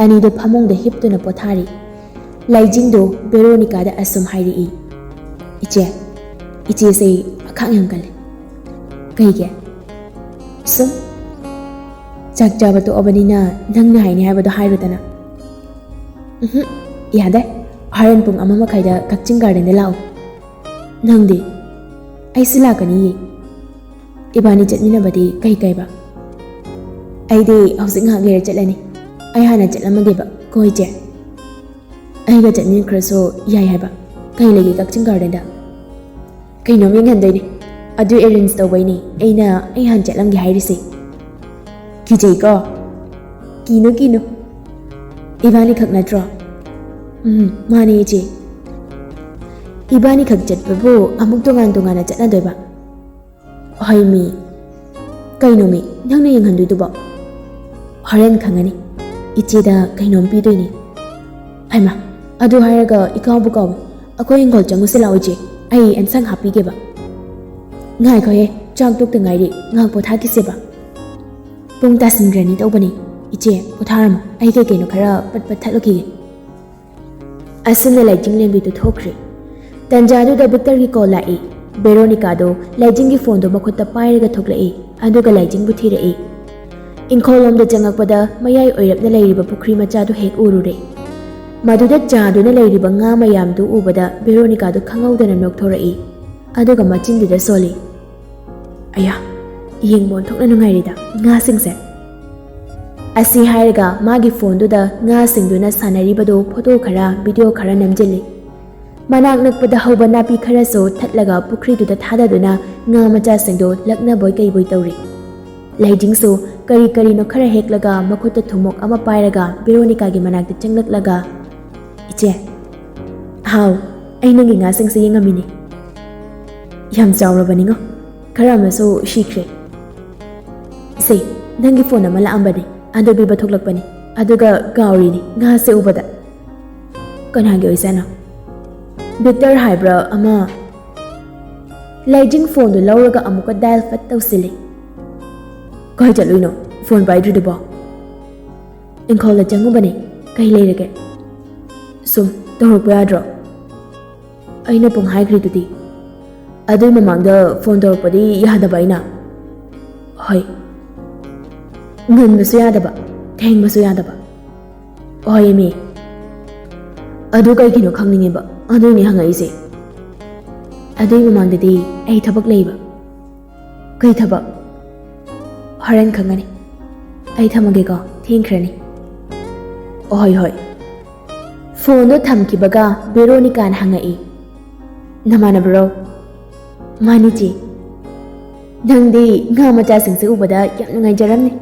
ꯑꯅꯤꯗꯨ ꯐꯃꯨꯡꯗ ꯍꯤꯞꯇꯨꯅ ꯄꯣꯊꯥꯔꯤ꯫ ꯂꯥꯏꯖꯤꯡꯗꯨ ꯕꯦꯔꯣꯅꯤꯀꯥꯗ ꯑꯁꯨꯝ ꯍꯥꯏꯔꯛꯏ, "ꯏꯆꯦ, ꯏꯆꯦꯁꯦ ꯑꯈꯥꯡ ꯌꯥꯝ ꯀꯜꯂꯦ꯫" "ꯀꯩꯒꯤ?" "ꯁꯨꯝ, ꯆꯥꯛ ꯆꯥꯕ ꯇꯣꯛꯑꯕꯅꯤꯅ ꯅꯪꯅ ꯍꯥꯏꯅꯤ ꯍꯥꯏꯕꯗꯣ ꯍꯥꯏꯔꯨꯗꯅ꯫" "ꯎꯝꯍꯨꯝ, ꯌꯥꯗꯦ꯫ ꯍꯣꯔꯦꯟ ꯄꯨꯡ ꯑꯃ ꯃꯈꯥꯏꯗ ꯀꯛꯆꯤꯡ ꯒꯥꯔꯗꯦꯟꯗ ꯂꯥꯛꯑꯣ꯫" "ꯅꯪꯗꯤ?" "ꯑꯩꯁꯨ ꯂꯥꯛꯀꯅꯤꯌꯦ꯫ ꯏꯕꯥꯅꯤ ꯆꯠꯃꯤꯟꯅꯕꯗꯤ ꯀꯩ ꯀꯥꯏꯕ?" "ꯑꯩꯗꯤ ꯍꯧꯖꯤꯛ ꯉꯥꯏꯍꯥꯛ ꯂꯩꯔ ꯆꯠꯂꯅꯤ꯫ ꯑꯩ ꯍꯥꯟꯅ ꯆꯠꯂꯝꯃꯒꯦꯕ ꯀꯣ ꯏꯆꯦ?" "ꯑꯩꯒ ꯆꯠꯃꯤꯟꯅꯈ꯭ꯔꯁꯨ ꯌꯥꯏ ꯍꯥꯏꯕ꯫ ꯀꯩ ꯂꯩꯒꯦ ꯀꯛꯆꯤꯡ ꯒꯥꯔꯗꯦꯟꯗ?" "ꯀꯩꯅꯣꯝ ꯌꯦꯡꯍꯟꯗꯣꯏꯅꯦ꯫ ꯑꯗꯨ ꯑꯦꯔꯦꯟꯖ ꯇꯧꯕꯩꯅꯦ ꯑꯩꯅ ꯑꯩ ꯍꯥꯟꯅ ꯆꯠꯂꯝꯒꯦ ꯍꯥꯏꯔꯤꯁꯦ꯫" "ꯀꯤꯖꯩꯀꯣ?" "ꯀꯤꯅꯨ ꯀꯤꯅꯨ꯫ ꯏꯕꯥꯅꯤꯈꯛ ꯅꯠꯇ꯭ꯔꯣ?" "ꯎꯝ, ꯃꯥꯅꯦ ꯏꯆꯦ꯫" "ꯏꯕꯥꯅꯤꯈꯛ ꯆꯠꯄꯕꯨ ꯑꯃꯨꯛ ꯇꯣꯉꯥꯟ ꯇꯣꯉꯥꯟꯅ ꯆꯠꯅꯗꯣꯏꯕ?" "ꯍꯣꯏ ꯃꯤ꯫ ꯀꯩꯅꯣ ꯃꯤ, ꯅꯪꯅ ꯌꯦꯡꯍꯟꯗꯣꯏꯗꯨꯕꯣ?" "ꯍꯣꯔꯦꯟ ꯈꯪꯉꯅꯤ꯫ ꯏꯆꯦꯗ ꯀꯩꯅꯣꯝ ꯄꯤꯗꯣꯏꯅꯦ꯫" "ꯍꯩꯃꯥ, ꯑꯗꯨ ꯍꯥꯏꯔꯒ ꯏꯀꯥꯎꯕꯨ ꯀꯥꯎꯏ꯫ ꯑꯩꯈꯣꯏ ꯍꯤꯡꯒꯣꯜ ꯆꯪꯉꯨꯁꯤ ꯂꯥꯛꯑꯣ ꯏꯆꯦ, ꯑꯩ ꯑꯦꯟꯁꯥꯡ ꯍꯥꯞꯄꯤꯒꯦꯕ꯫" "ꯉꯥꯏꯈꯣꯍꯦ, ꯆꯥꯛ ꯇꯣꯛꯇ ꯉꯥꯏꯔꯤ, ꯉꯥꯏꯍꯥꯛ ꯄꯣꯊꯥꯈꯤꯁꯦꯕ꯫" "ꯄꯨꯡ ꯇꯥꯁꯤꯟꯈ꯭ꯔꯅꯤ ꯇꯧꯕꯅꯦ꯫ ꯏꯆꯦ, ꯄꯣꯊꯥꯔꯝꯃꯣ, ꯑꯩ ꯀꯩ ꯀꯩꯅꯣ ꯈꯔ ꯄꯠ ꯄꯠ ꯊꯠꯂꯨꯈꯤꯒꯦ꯫" ꯑꯁꯨꯝꯅ ꯂꯥꯏꯖꯤꯡꯂꯦꯝꯕꯤꯗꯨ ꯊꯣꯛꯈ꯭ꯔꯦ꯫ ꯇꯟꯖꯥꯗꯨꯗ ꯚꯤꯛꯇꯔꯒꯤ ꯀꯣꯜ ꯂꯥꯛꯏ꯫ ꯚꯦꯔꯣꯅꯤꯀꯥꯗꯣ ꯂꯥꯏꯖꯤꯡꯒꯤ ꯐꯣꯟꯗꯣ ꯃꯈꯨꯠꯇ ꯄꯥꯏꯔꯒ ꯊꯣꯛꯂꯛꯏ, ꯑꯗꯨꯒ ꯂꯥꯏꯖꯤꯡꯕꯨ ꯊꯤꯔꯛꯏ꯫ ꯏꯪꯈꯣꯜꯂꯣꯝꯗ ꯆꯪꯉꯛꯄꯗ ꯃꯌꯥꯏ ꯑꯣꯏꯔꯞꯅ ꯂꯩꯔꯤꯕ ꯄꯨꯈ꯭ꯔꯤ ꯃꯆꯥꯗꯨ ꯍꯦꯛ ꯎꯔꯨꯔꯦ꯫ ꯃꯗꯨꯗ ꯆꯥꯗꯨꯅ ꯂꯩꯔꯤꯕ ꯉꯥ ꯃꯌꯥꯝꯗꯨ ꯎꯕꯗ ꯚꯦꯔꯣꯅꯤꯀꯥꯗꯨ ꯈꯪꯍꯧꯗꯅ ꯅꯣꯛꯊꯣꯔꯛꯏ, ꯑꯗꯨꯒ ꯃꯆꯤꯟꯗꯨꯗ ꯁꯣꯜꯂꯤ꯫ "ꯑꯌꯥ, ꯌꯦꯡꯕ ꯑꯣꯟꯊꯣꯛꯅ ꯅꯨꯡꯉꯥꯏꯔꯤꯗ ꯉꯥꯁꯤꯡꯁꯦ!" ꯑꯁꯤ ꯍꯥꯏꯔꯒ ꯃꯥꯒꯤ ꯐꯣꯟꯗꯨꯗ ꯉꯥꯁꯤꯡꯗꯨꯅ ꯁꯥꯟꯅꯔꯤꯕꯗꯨ ꯐꯣꯇꯣ ꯈꯔ, ꯚꯤꯗꯤꯑꯣ ꯈꯔ ꯅꯝꯖꯤꯜꯂꯤ꯫ ꯃꯅꯥꯛ ꯅꯛꯄꯗ ꯍꯧꯕ ꯅꯥꯄꯤ ꯈꯔꯁꯨ ꯊꯠꯂꯒ ꯄꯨꯈ꯭ꯔꯤꯗꯨꯗ ꯊꯥꯗꯗꯨꯅ ꯉꯥ ꯃꯆꯥꯁꯤꯡꯗꯨ ꯂꯛꯅꯕꯣꯏ ꯀꯩꯕꯣꯏ ꯇꯧꯔꯤ꯫ ꯂꯥꯏꯖꯤꯡꯁꯨ ꯀꯔꯤ ꯀꯔꯤꯅꯣ ꯈꯔ ꯍꯦꯛꯂꯒ ꯃꯈꯨꯠꯇ ꯊꯨꯝꯃꯣꯛ ꯑꯃ ꯄꯥꯏꯔꯒ ꯚꯦꯔꯣꯅꯤꯀꯥꯒꯤ ꯃꯅꯥꯛꯇ ꯆꯪꯂꯛꯂꯒ, "ꯏꯆꯦ꯫" "ꯍꯥꯎ, ꯑꯩ ꯅꯪꯒꯤ ꯉꯥꯁꯤꯡꯁꯦ ꯌꯦꯡꯉꯝꯃꯤꯅꯦ꯫ ꯌꯥꯝ ꯆꯥꯎꯔꯕꯅꯤꯉꯣ, ꯈꯔ ꯑꯃꯁꯨ ꯁꯤꯈ꯭ꯔꯦ꯫ ꯁꯦ, ꯅꯪꯒꯤ ꯐꯣꯟ ꯑꯃ ꯂꯥꯛꯑꯝꯕꯅꯦ, ꯑꯗꯨ ꯄꯤꯕ ꯊꯣꯛꯂꯛꯄꯅꯦ, ꯑꯗꯨꯒ ꯀꯥꯎꯔꯤꯅꯤ ꯉꯥꯁꯦ ꯎꯕꯗ꯫" "ꯀꯅꯥꯒꯤ ꯑꯣꯏꯖꯥꯠꯅꯣ?" "ꯚꯤꯛꯇꯔ ꯍꯥꯏꯕ꯭ꯔꯥ ꯑꯃ꯫" ꯂꯥꯏꯖꯤꯡ ꯐꯣꯟꯗꯨ ꯂꯧꯔꯒ ꯑꯃꯨꯛꯀ ꯗꯥꯏꯜ ꯐꯠ ꯇꯧꯁꯤꯜꯂꯤ꯫ "ꯀꯥꯏ ꯆꯠꯂꯨꯏꯅꯣ ꯐꯣꯟ ꯄꯥꯏꯗ꯭ꯔꯤꯗꯨꯕꯣ?" "ꯏꯪꯈꯣꯜꯗ ꯆꯪꯉꯨꯕꯅꯦ, ꯀꯩ ꯂꯩꯔꯒꯦ?" "ꯁꯨꯝ ꯇꯧꯔꯛꯄ ꯌꯥꯗ꯭ꯔꯣ? ꯑꯩꯅ ꯄꯨꯡ ꯍꯥꯏꯈ꯭ꯔꯤꯗꯨꯗꯤ꯫" "ꯑꯗꯨꯏ ꯃꯃꯥꯡꯗ ꯐꯣꯟ ꯇꯧꯔꯛꯄꯗꯤ ꯌꯥꯗꯕ ꯑꯩꯅ?" "ꯍꯣꯏ, ꯉꯟꯕꯁꯨ ꯌꯥꯗꯕ, ꯊꯦꯡꯕꯁꯨ ꯌꯥꯗꯕ꯫" "ꯍꯣꯏ ꯃꯤ, ꯑꯗꯨ ꯀꯩꯒꯤꯅꯣ ꯈꯪꯅꯤꯡꯉꯦꯕ, ꯑꯗꯨꯏꯅꯦ ꯍꯪꯉꯛꯏꯁꯦ꯫" "ꯑꯗꯨꯏ ꯃꯃꯥꯡꯗꯗꯤ ꯑꯩ ꯊꯕꯛ ꯂꯩꯕ꯫" "ꯀꯩ ꯊꯕꯛ?" "ꯍꯣꯔꯦꯟ ꯈꯪꯒꯅꯤ, ꯑꯩ ꯊꯝꯃꯒꯦꯀꯣ, ꯊꯦꯡꯈ꯭ꯔꯅꯤ꯫" "ꯍꯣꯏ ꯍꯣꯏ꯫" ꯐꯣꯟꯗꯣ ꯊꯝꯈꯤꯕꯒ ꯚꯦꯔꯣꯅꯤꯀꯥꯅ ꯍꯪꯉꯛꯏ, "ꯅꯃꯥꯟꯅꯕꯔꯣ?" "ꯃꯥꯅꯤ ꯆꯦ꯫" "ꯅꯪꯗꯤ ꯉꯥ ꯃꯆꯥꯁꯤꯡꯁꯦ ꯎꯕꯗ ꯌꯥꯝ ꯅꯨꯡꯉꯥꯏꯖꯔꯝꯅꯤ꯫"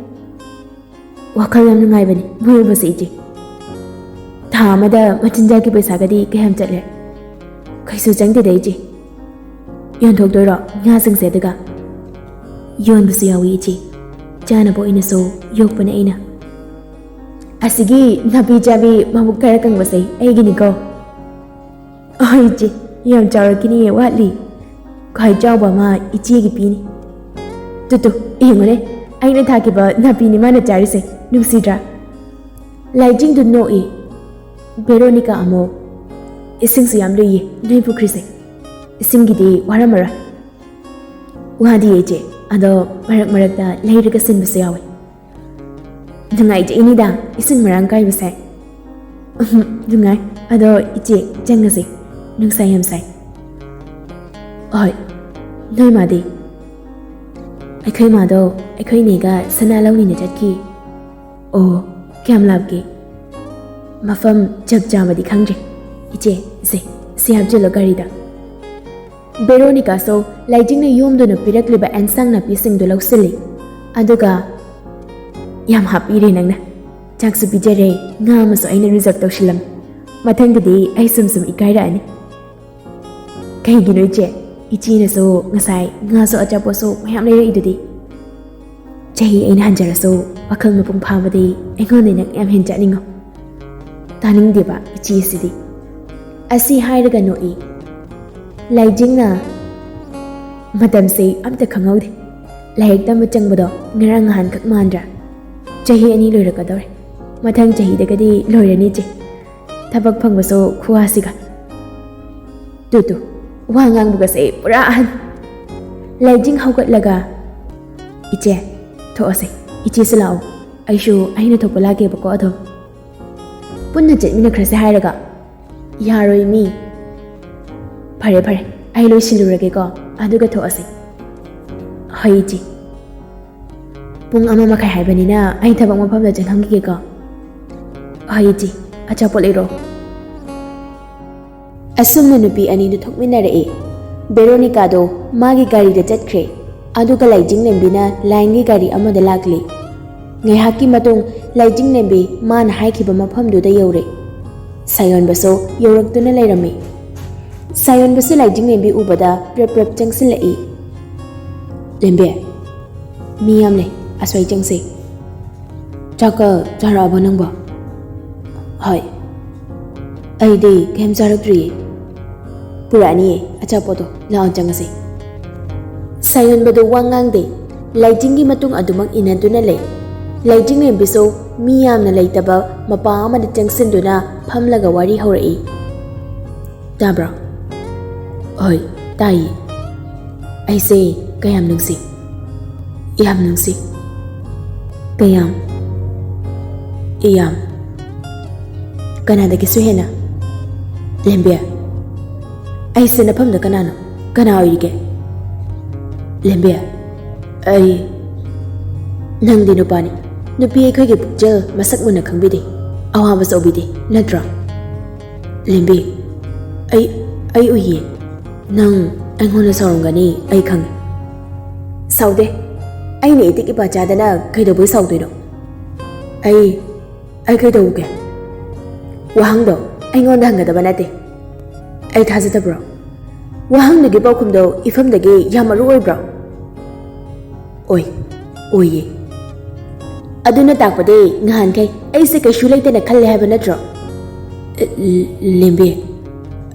"ꯋꯥꯈꯜ ꯌꯥꯝ ꯅꯨꯡꯉꯥꯏꯕꯅꯤ ꯃꯣꯏ ꯎꯕꯁꯦ ꯏꯆꯦ꯫ ꯊꯥ ꯑꯃꯗ ꯃꯆꯤꯟꯖꯥꯛꯀꯤ ꯄꯩꯁꯥꯒꯗꯤ ꯀꯌꯥꯝ ꯆꯠꯂꯦ?" "ꯀꯩꯁꯨ ꯆꯪꯗꯦꯗ ꯏꯆꯦ꯫" "ꯌꯣꯟꯊꯣꯛꯇꯣꯏꯔꯣ ꯉꯥꯁꯤꯡꯁꯦ ꯑꯗꯨꯒ?" "ꯌꯣꯟꯕꯁꯨ ꯌꯥꯎꯏ ꯏꯆꯦ, ꯆꯥꯅꯕ ꯑꯣꯏꯅꯁꯨ ꯌꯣꯛꯄꯅꯦ ꯑꯩꯅ꯫" "ꯑꯁꯤꯒꯤ ꯅꯥꯄꯤ ꯆꯥꯕꯤ ꯃꯕꯨꯛ ꯈꯔ ꯀꯪꯕꯁꯦ ꯑꯩꯒꯤꯅꯤꯀꯣ?" "ꯑꯍꯣꯏ ꯏꯆꯦ, ꯌꯥꯝ ꯆꯥꯎꯔꯛꯈꯤꯅꯤꯌꯦ, ꯋꯥꯠꯂꯤ꯫ ꯈ꯭ꯋꯥꯏ ꯆꯥꯎꯕ ꯑꯃ ꯏꯆꯦꯒꯤ ꯄꯤꯅꯤ꯫ ꯇꯨ ꯇꯨ, ꯌꯦꯡꯉꯨꯅꯦ, ꯑꯩꯅ ꯊꯥꯈꯤꯕ ꯅꯥꯄꯤꯅꯤ ꯃꯥꯅ ꯆꯥꯔꯤꯁꯦ, ꯅꯨꯡꯁꯤꯗ꯭ꯔꯥ?" ꯂꯥꯏꯖꯤꯡꯗꯨ ꯅꯣꯛꯏ꯫ ꯚꯦꯔꯣꯅꯤꯀꯥ ꯑꯃꯨꯛ, ꯏꯁꯤꯡꯁꯨ ꯌꯥꯝ ꯂꯨꯏꯌꯦ ꯅꯣꯏ ꯄꯨꯈ꯭ꯔꯤꯁꯦ꯫ ꯏꯁꯤꯡꯒꯤꯗꯤ ꯋꯥꯔꯝꯃꯔꯣꯏ꯫ ꯋꯥꯗꯤꯌꯦ ꯏꯆꯦ, ꯑꯗꯣ ꯃꯔꯛ ꯃꯔꯛꯇ ꯂꯩꯔꯒ ꯁꯤꯟꯕꯁꯨ ꯌꯥꯎꯋꯦ꯫ ꯅꯨꯡꯉꯥꯏꯖꯩꯅꯤꯗ ꯏꯁꯤꯡ ꯃꯔꯥꯡ ꯀꯥꯏꯕꯁꯦ꯫ ꯎꯝ, ꯅꯨꯡꯉꯥꯏ꯫ ꯑꯗꯣ ꯏꯆꯦ, ꯆꯪꯉꯁꯦ꯫ ꯅꯨꯡꯁꯥ ꯌꯥꯝ ꯁꯥꯏ꯫ ꯍꯣꯏ꯫ ꯅꯣꯏ ꯃꯥꯗꯤ? ꯑꯩꯈꯣꯏ ꯃꯥꯗꯣ ꯑꯩꯈꯣꯏ ꯅꯦꯒ ꯁꯅꯥ ꯂꯧꯅꯤꯅ ꯆꯠꯈꯤ꯫ ꯑꯣ, ꯀꯌꯥꯝ ꯂꯥꯞꯀꯦ? ꯃꯐꯝ ꯆꯞ ꯆꯥꯕꯗꯤ ꯈꯪꯗ꯭ꯔꯦ꯫ ꯏꯆꯦ, ꯁꯦ, ꯁꯤ ꯍꯥꯞꯆꯤꯜꯂꯣ ꯒꯥꯔꯤꯗ꯫ ꯕꯦꯔꯣꯅꯤꯀꯥꯁꯨ ꯂꯥꯏꯖꯤꯡꯅ ꯌꯣꯝꯗꯨꯅ ꯄꯤꯔꯛꯂꯤꯕ ꯑꯦꯟꯁꯥꯡ ꯅꯥꯄꯤꯁꯤꯡꯗꯨ ꯂꯧꯁꯤꯜꯂꯤ꯫ ꯑꯗꯨꯒ, "ꯌꯥꯝ ꯍꯥꯞꯄꯤꯔꯦ ꯅꯪꯅ꯫ ꯆꯥꯛꯁꯨ ꯄꯤꯖꯔꯦ, ꯉꯥ ꯑꯃꯁꯨ ꯑꯩꯅ ꯔꯤꯖꯔꯕ ꯇꯧꯁꯤꯜꯂꯝꯃꯤ꯫ ꯃꯊꯪꯗꯗꯤ ꯑꯩ ꯁꯨꯝ ꯁꯨꯝ ꯏꯀꯥꯏꯔꯛꯑꯅꯤ꯫" "ꯀꯩꯒꯤꯅꯣ ꯏꯆꯦ? ꯏꯆꯦꯅꯁꯨ ꯉꯁꯥꯏ ꯉꯥꯁꯨ ꯑꯆꯥꯄꯣꯠꯁꯨ ꯃꯌꯥꯝ ꯂꯩꯔꯛꯏꯗꯨꯗꯤ?" "ꯆꯍꯤ ꯑꯩꯅ ꯍꯟꯖꯔꯁꯨ ꯋꯥꯈꯜ ꯃꯄꯨꯡ ꯐꯥꯕꯗꯤ ꯑꯩꯉꯣꯟꯗ ꯅꯪ ꯌꯥꯝ ꯍꯦꯟ ꯆꯠꯅꯤꯡꯉꯣ꯫" ꯇꯥꯅꯤꯡꯗꯦꯕ ꯏꯆꯦꯁꯤꯗꯤ꯫ ꯑꯁꯤ ꯍꯥꯏꯔꯒ ꯅꯣꯛꯏ꯫ ꯂꯥꯏꯖꯤꯡꯅ, "ꯃꯇꯝꯁꯦ ꯑꯝꯇ ꯈꯪꯍꯧꯗꯦ꯫ ꯂꯥꯏꯔꯤꯛ ꯇꯝꯕ ꯆꯪꯕꯗꯣ ꯉꯔꯥꯡ ꯅꯍꯥꯟꯈꯛ ꯃꯥꯟꯗ꯭ꯔꯥ? ꯆꯍꯤ ꯑꯅꯤ ꯂꯣꯏꯔꯛꯀꯗꯧꯔꯦ꯫ ꯃꯊꯪ ꯆꯍꯤꯗꯒꯗꯤ ꯂꯣꯏꯔꯅꯤ ꯏꯆꯦ꯫ ꯊꯕꯛ ꯐꯪꯕꯁꯨ ꯈꯨꯋꯥꯁꯤꯒ꯫ ꯇꯨ ꯇꯨ, ꯋꯥ ꯉꯥꯡꯕꯒꯁꯦ ꯄꯨꯔꯥ ꯑꯍꯟ꯫" ꯂꯥꯏꯖꯤꯡ ꯍꯧꯒꯠꯂꯒ, "ꯏꯆꯦ, ꯊꯣꯛꯑꯁꯦ꯫ ꯏꯆꯦꯁꯨ ꯂꯥꯛꯑꯣ꯫ ꯑꯩꯁꯨ ꯑꯩꯅ ꯊꯣꯛꯄ ꯂꯥꯛꯀꯦꯕꯀꯣ ꯑꯗꯨꯝ꯫ ꯄꯨꯟꯅ ꯆꯠꯃꯤꯟꯅꯈ꯭ꯔꯁꯦ ꯍꯥꯏꯔꯒ꯫" "ꯌꯥꯔꯣꯏ ꯃꯤ꯫" "ꯐꯔꯦ ꯐꯔꯦ, ꯑꯩ ꯂꯣꯏꯁꯤꯜꯂꯨꯔꯒꯦꯀꯣ, ꯑꯗꯨꯒ ꯊꯣꯛꯑꯁꯦ꯫" "ꯍꯣꯏ ꯏꯆꯦ꯫ ꯄꯨꯡ ꯑꯃ ꯃꯈꯥꯏ ꯍꯥꯏꯕꯅꯤꯅ ꯑꯩ ꯊꯕꯛ ꯃꯐꯝꯗ ꯆꯪꯉꯝꯈꯤꯒꯦꯀꯣ꯫" "ꯍꯣꯏ ꯏꯆꯦ, ꯑꯆꯥꯄꯣꯠ ꯂꯩꯔꯣ꯫" ꯑꯁꯨꯝꯅ ꯅꯨꯄꯤ ꯑꯅꯤꯗꯨ ꯊꯣꯛꯃꯤꯟꯅꯔꯛꯏ꯫ ꯕꯦꯔꯣꯅꯤꯀꯥꯗꯣ ꯃꯥꯒꯤ ꯒꯥꯔꯤꯗ ꯆꯠꯈ꯭ꯔꯦ꯫ ꯑꯗꯨꯒ ꯂꯥꯏꯖꯤꯡꯂꯦꯝꯕꯤꯅ ꯂꯥꯏꯟꯒꯤ ꯒꯥꯔꯤ ꯑꯃꯗ ꯂꯥꯛꯂꯤ꯫ ꯉꯥꯏꯍꯥꯛꯀꯤ ꯃꯇꯨꯡ ꯂꯥꯏꯖꯤꯡꯂꯦꯝꯕꯤ ꯃꯥꯅ ꯍꯥꯏꯈꯤꯕ ꯃꯐꯝꯗꯨꯗ ꯌꯧꯔꯦ꯫ ꯁꯥꯌꯣꯟꯕꯁꯨ ꯌꯧꯔꯛꯇꯨꯅ ꯂꯩꯔꯝꯃꯤ꯫ ꯁꯥꯌꯣꯟꯕꯁꯨ ꯂꯥꯏꯖꯤꯡꯂꯦꯝꯕꯤ ꯎꯕꯗ ꯄ꯭ꯔꯞ ꯄ꯭ꯔꯞ ꯆꯪꯁꯤꯜꯂꯛꯏ꯫ "ꯂꯦꯝꯕꯤ, ꯃꯤ ꯌꯥꯝ ꯂꯩ, ꯑꯁ꯭ꯋꯥꯏ ꯆꯪꯁꯦ꯫" "ꯆꯥꯛꯀ ꯆꯥꯔꯛꯑꯕꯣ ꯅꯪꯕꯣ?" "ꯍꯣꯏ, ꯑꯩꯗꯤ ꯀꯩꯝ ꯆꯥꯔꯛꯇ꯭ꯔꯤꯌꯦ꯫" "ꯄꯨꯔꯛꯑꯅꯤꯌꯦ ꯑꯆꯥꯄꯣꯠꯇꯣ, ꯂꯥꯛꯑꯣ ꯆꯪꯉꯁꯦ꯫" ꯁꯥꯌꯣꯟꯕꯗꯨ ꯋꯥ ꯉꯥꯡꯗꯦ꯫ ꯂꯥꯏꯖꯤꯡꯒꯤ ꯃꯇꯨꯡ ꯑꯗꯨꯃꯛ ꯏꯟꯅꯗꯨꯅ ꯂꯩ꯫ ꯂꯥꯏꯖꯤꯡꯂꯦꯝꯕꯤꯁꯨ ꯃꯤ ꯌꯥꯝꯅ ꯂꯩꯇꯕ ꯃꯄꯥ ꯑꯃꯗ ꯆꯪꯁꯤꯟꯗꯨꯅ ꯐꯝꯂꯒ ꯋꯥꯔꯤ ꯍꯧꯔꯛꯏ꯫ ꯇꯥꯕ꯭ꯔꯣ? ꯍꯣꯏ, ꯇꯥꯏꯌꯦ꯫ ꯑꯩꯁꯦ ꯀꯌꯥꯝ ꯅꯨꯡꯁꯤ, ꯌꯥꯝ ꯅꯨꯡꯁꯤ꯫ ꯀꯌꯥꯝ? ꯌꯥꯝ꯫ ꯀꯅꯥꯗꯒꯤꯁꯨ ꯍꯦꯟꯅ? ꯂꯦꯝꯕꯤ, ꯑꯩꯁꯦ ꯅꯐꯝꯗ ꯀꯅꯥꯅꯣ? ꯀꯅꯥ ꯑꯣꯏꯔꯤꯒꯦ? ꯂꯦꯝꯕꯤ, ꯑꯩ, ꯅꯪꯗꯤ ꯅꯨꯄꯥꯅꯤ꯫ ꯅꯨꯄꯤ ꯑꯩꯈꯣꯏꯒꯤ ꯄꯨꯛꯆꯦꯜ ꯃꯁꯛ ꯃꯨꯟꯅ ꯈꯪꯕꯤꯗꯦ, ꯑꯋꯥꯕꯁꯨ ꯎꯕꯤꯗꯦ, ꯅꯠꯇ꯭ꯔꯣ? ꯂꯦꯝꯕꯤ, ꯑꯩ, ꯑꯩ ꯎꯏꯌꯦ꯫ ꯅꯪ ꯑꯩꯉꯣꯟꯗ ꯁꯥꯎꯔꯝꯒꯅꯤ, ꯑꯩ ꯈꯪꯉꯤ꯫ ꯁꯥꯎꯗꯦ꯫ ꯑꯩꯅ ꯏꯇꯤꯛ ꯏꯄꯥ ꯆꯥꯗꯅ ꯀꯩꯗꯧꯕꯩ ꯁꯥꯎꯗꯣꯏꯅꯣ? ꯑꯩ, ꯑꯩ ꯀꯩꯗꯧꯒꯦ? ꯋꯥꯍꯪꯗꯣ ꯑꯩꯉꯣꯟꯗ ꯍꯪꯒꯗꯕ ꯅꯠꯇꯦ꯫ ꯑꯩ ꯊꯥꯖꯗꯕ꯭ꯔꯣ? ꯋꯥꯍꯪꯗꯨꯒꯤ ꯄꯥꯎꯈꯨꯝꯗꯣ ꯏꯐꯝꯗꯒꯤ ꯌꯥꯝ ꯃꯔꯨ ꯑꯣꯏꯕ꯭ꯔꯣ? ꯑꯣꯏ, ꯑꯣꯏꯌꯦ꯫ ꯑꯗꯨꯅ ꯇꯥꯛꯄꯗꯤ ꯉꯍꯥꯟꯈꯩ ꯑꯩꯁꯦ ꯀꯩꯁꯨ ꯂꯩꯇꯅ ꯈꯜꯂꯦ ꯍꯥꯏꯕ ꯅꯠꯇ꯭ꯔꯣ? ꯂꯦꯝꯕꯤ,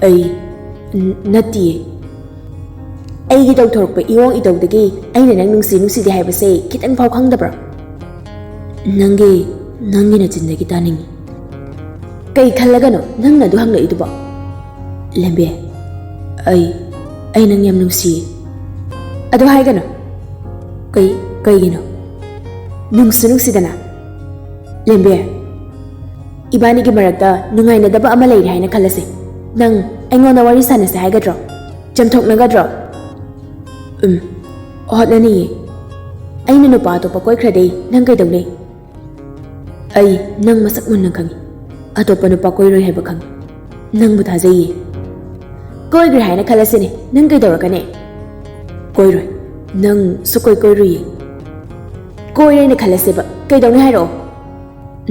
ꯑꯩ, ꯅꯠꯇꯤꯌꯦ꯫ ꯑꯩꯒꯤ ꯇꯧꯊꯣꯔꯛꯄ ꯏꯑꯣꯡ ꯏꯇꯧꯗꯒꯤ ꯑꯩꯅ ꯅꯪ ꯅꯨꯡꯁꯤ ꯅꯨꯡꯁꯤꯗꯦ ꯍꯥꯏꯕꯁꯦ ꯈꯤꯇꯪ ꯐꯥꯎ ꯈꯪꯗꯕ꯭ꯔꯣ? ꯅꯪꯒꯤ, ꯅꯪꯒꯤ ꯅꯆꯤꯟꯗꯒꯤ ꯇꯥꯅꯤꯡꯉꯤ꯫ ꯀꯩ ꯈꯜꯂꯒꯅꯣ ꯅꯪꯅ ꯑꯗꯨ ꯍꯪꯂꯛꯏꯗꯨꯕꯣ? ꯂꯦꯝꯕꯤ, ꯑꯩ, ꯑꯩ ꯅꯪ ꯌꯥꯝ ꯅꯨꯡꯁꯤꯌꯦ꯫ ꯑꯗꯨ ꯍꯥꯏꯒꯅꯨ꯫ ꯀꯩ, ꯀꯩꯒꯤꯅꯣ? ꯅꯨꯡꯁꯨ ꯅꯨꯡꯁꯤꯗꯅ꯫ ꯂꯦꯝꯕꯤ, ꯏꯕꯥꯅꯤꯒꯤ ꯃꯔꯛꯇ ꯅꯨꯡꯉꯥꯏꯅꯗꯕ ꯑꯃ ꯂꯩꯔꯦ ꯍꯥꯏꯅ ꯈꯜꯂꯁꯤ꯫ ꯅꯪ ꯑꯩꯉꯣꯟꯗ ꯋꯥꯔꯤ ꯁꯥꯟꯅꯁꯦ ꯍꯥꯏꯒꯗ꯭ꯔꯣ? ꯆꯝꯊꯣꯛꯅꯒꯗ꯭ꯔꯣ? ꯎꯝ, ꯍꯣꯠꯅꯅꯤꯌꯦ꯫ ꯑꯩꯅ ꯅꯨꯄꯥ ꯑꯇꯣꯞꯄ ꯀꯣꯏꯈ꯭ꯔꯗꯤ ꯅꯪ ꯀꯩꯗꯧꯅꯤ? ꯑꯩ ꯅꯪ ꯃꯁꯛ ꯃꯨꯟꯅ ꯈꯪꯉꯤ꯫ ꯑꯇꯣꯞꯄ ꯅꯨꯄꯥ ꯀꯣꯏꯔꯣꯏ ꯍꯥꯏꯕ ꯈꯪꯉꯤ꯫ ꯅꯪꯕꯨ ꯊꯥꯖꯩꯌꯦ꯫ ꯀꯣꯏꯈ꯭ꯔꯦ ꯍꯥꯏꯅ ꯈꯜꯂꯁꯤꯅꯦ, ꯅꯪ ꯀꯩꯗꯧꯔꯛꯀꯅꯤ? ꯀꯣꯏꯔꯣꯏ꯫ ꯅꯪ ꯁꯨꯀꯣꯏ ꯀꯣꯏꯔꯨꯏꯌꯦ꯫ ꯀꯣꯏꯔꯦꯅ ꯈꯜꯂꯁꯦꯕ, ꯀꯩꯗꯧꯅꯤ ꯍꯥꯏꯔꯛꯑꯣ?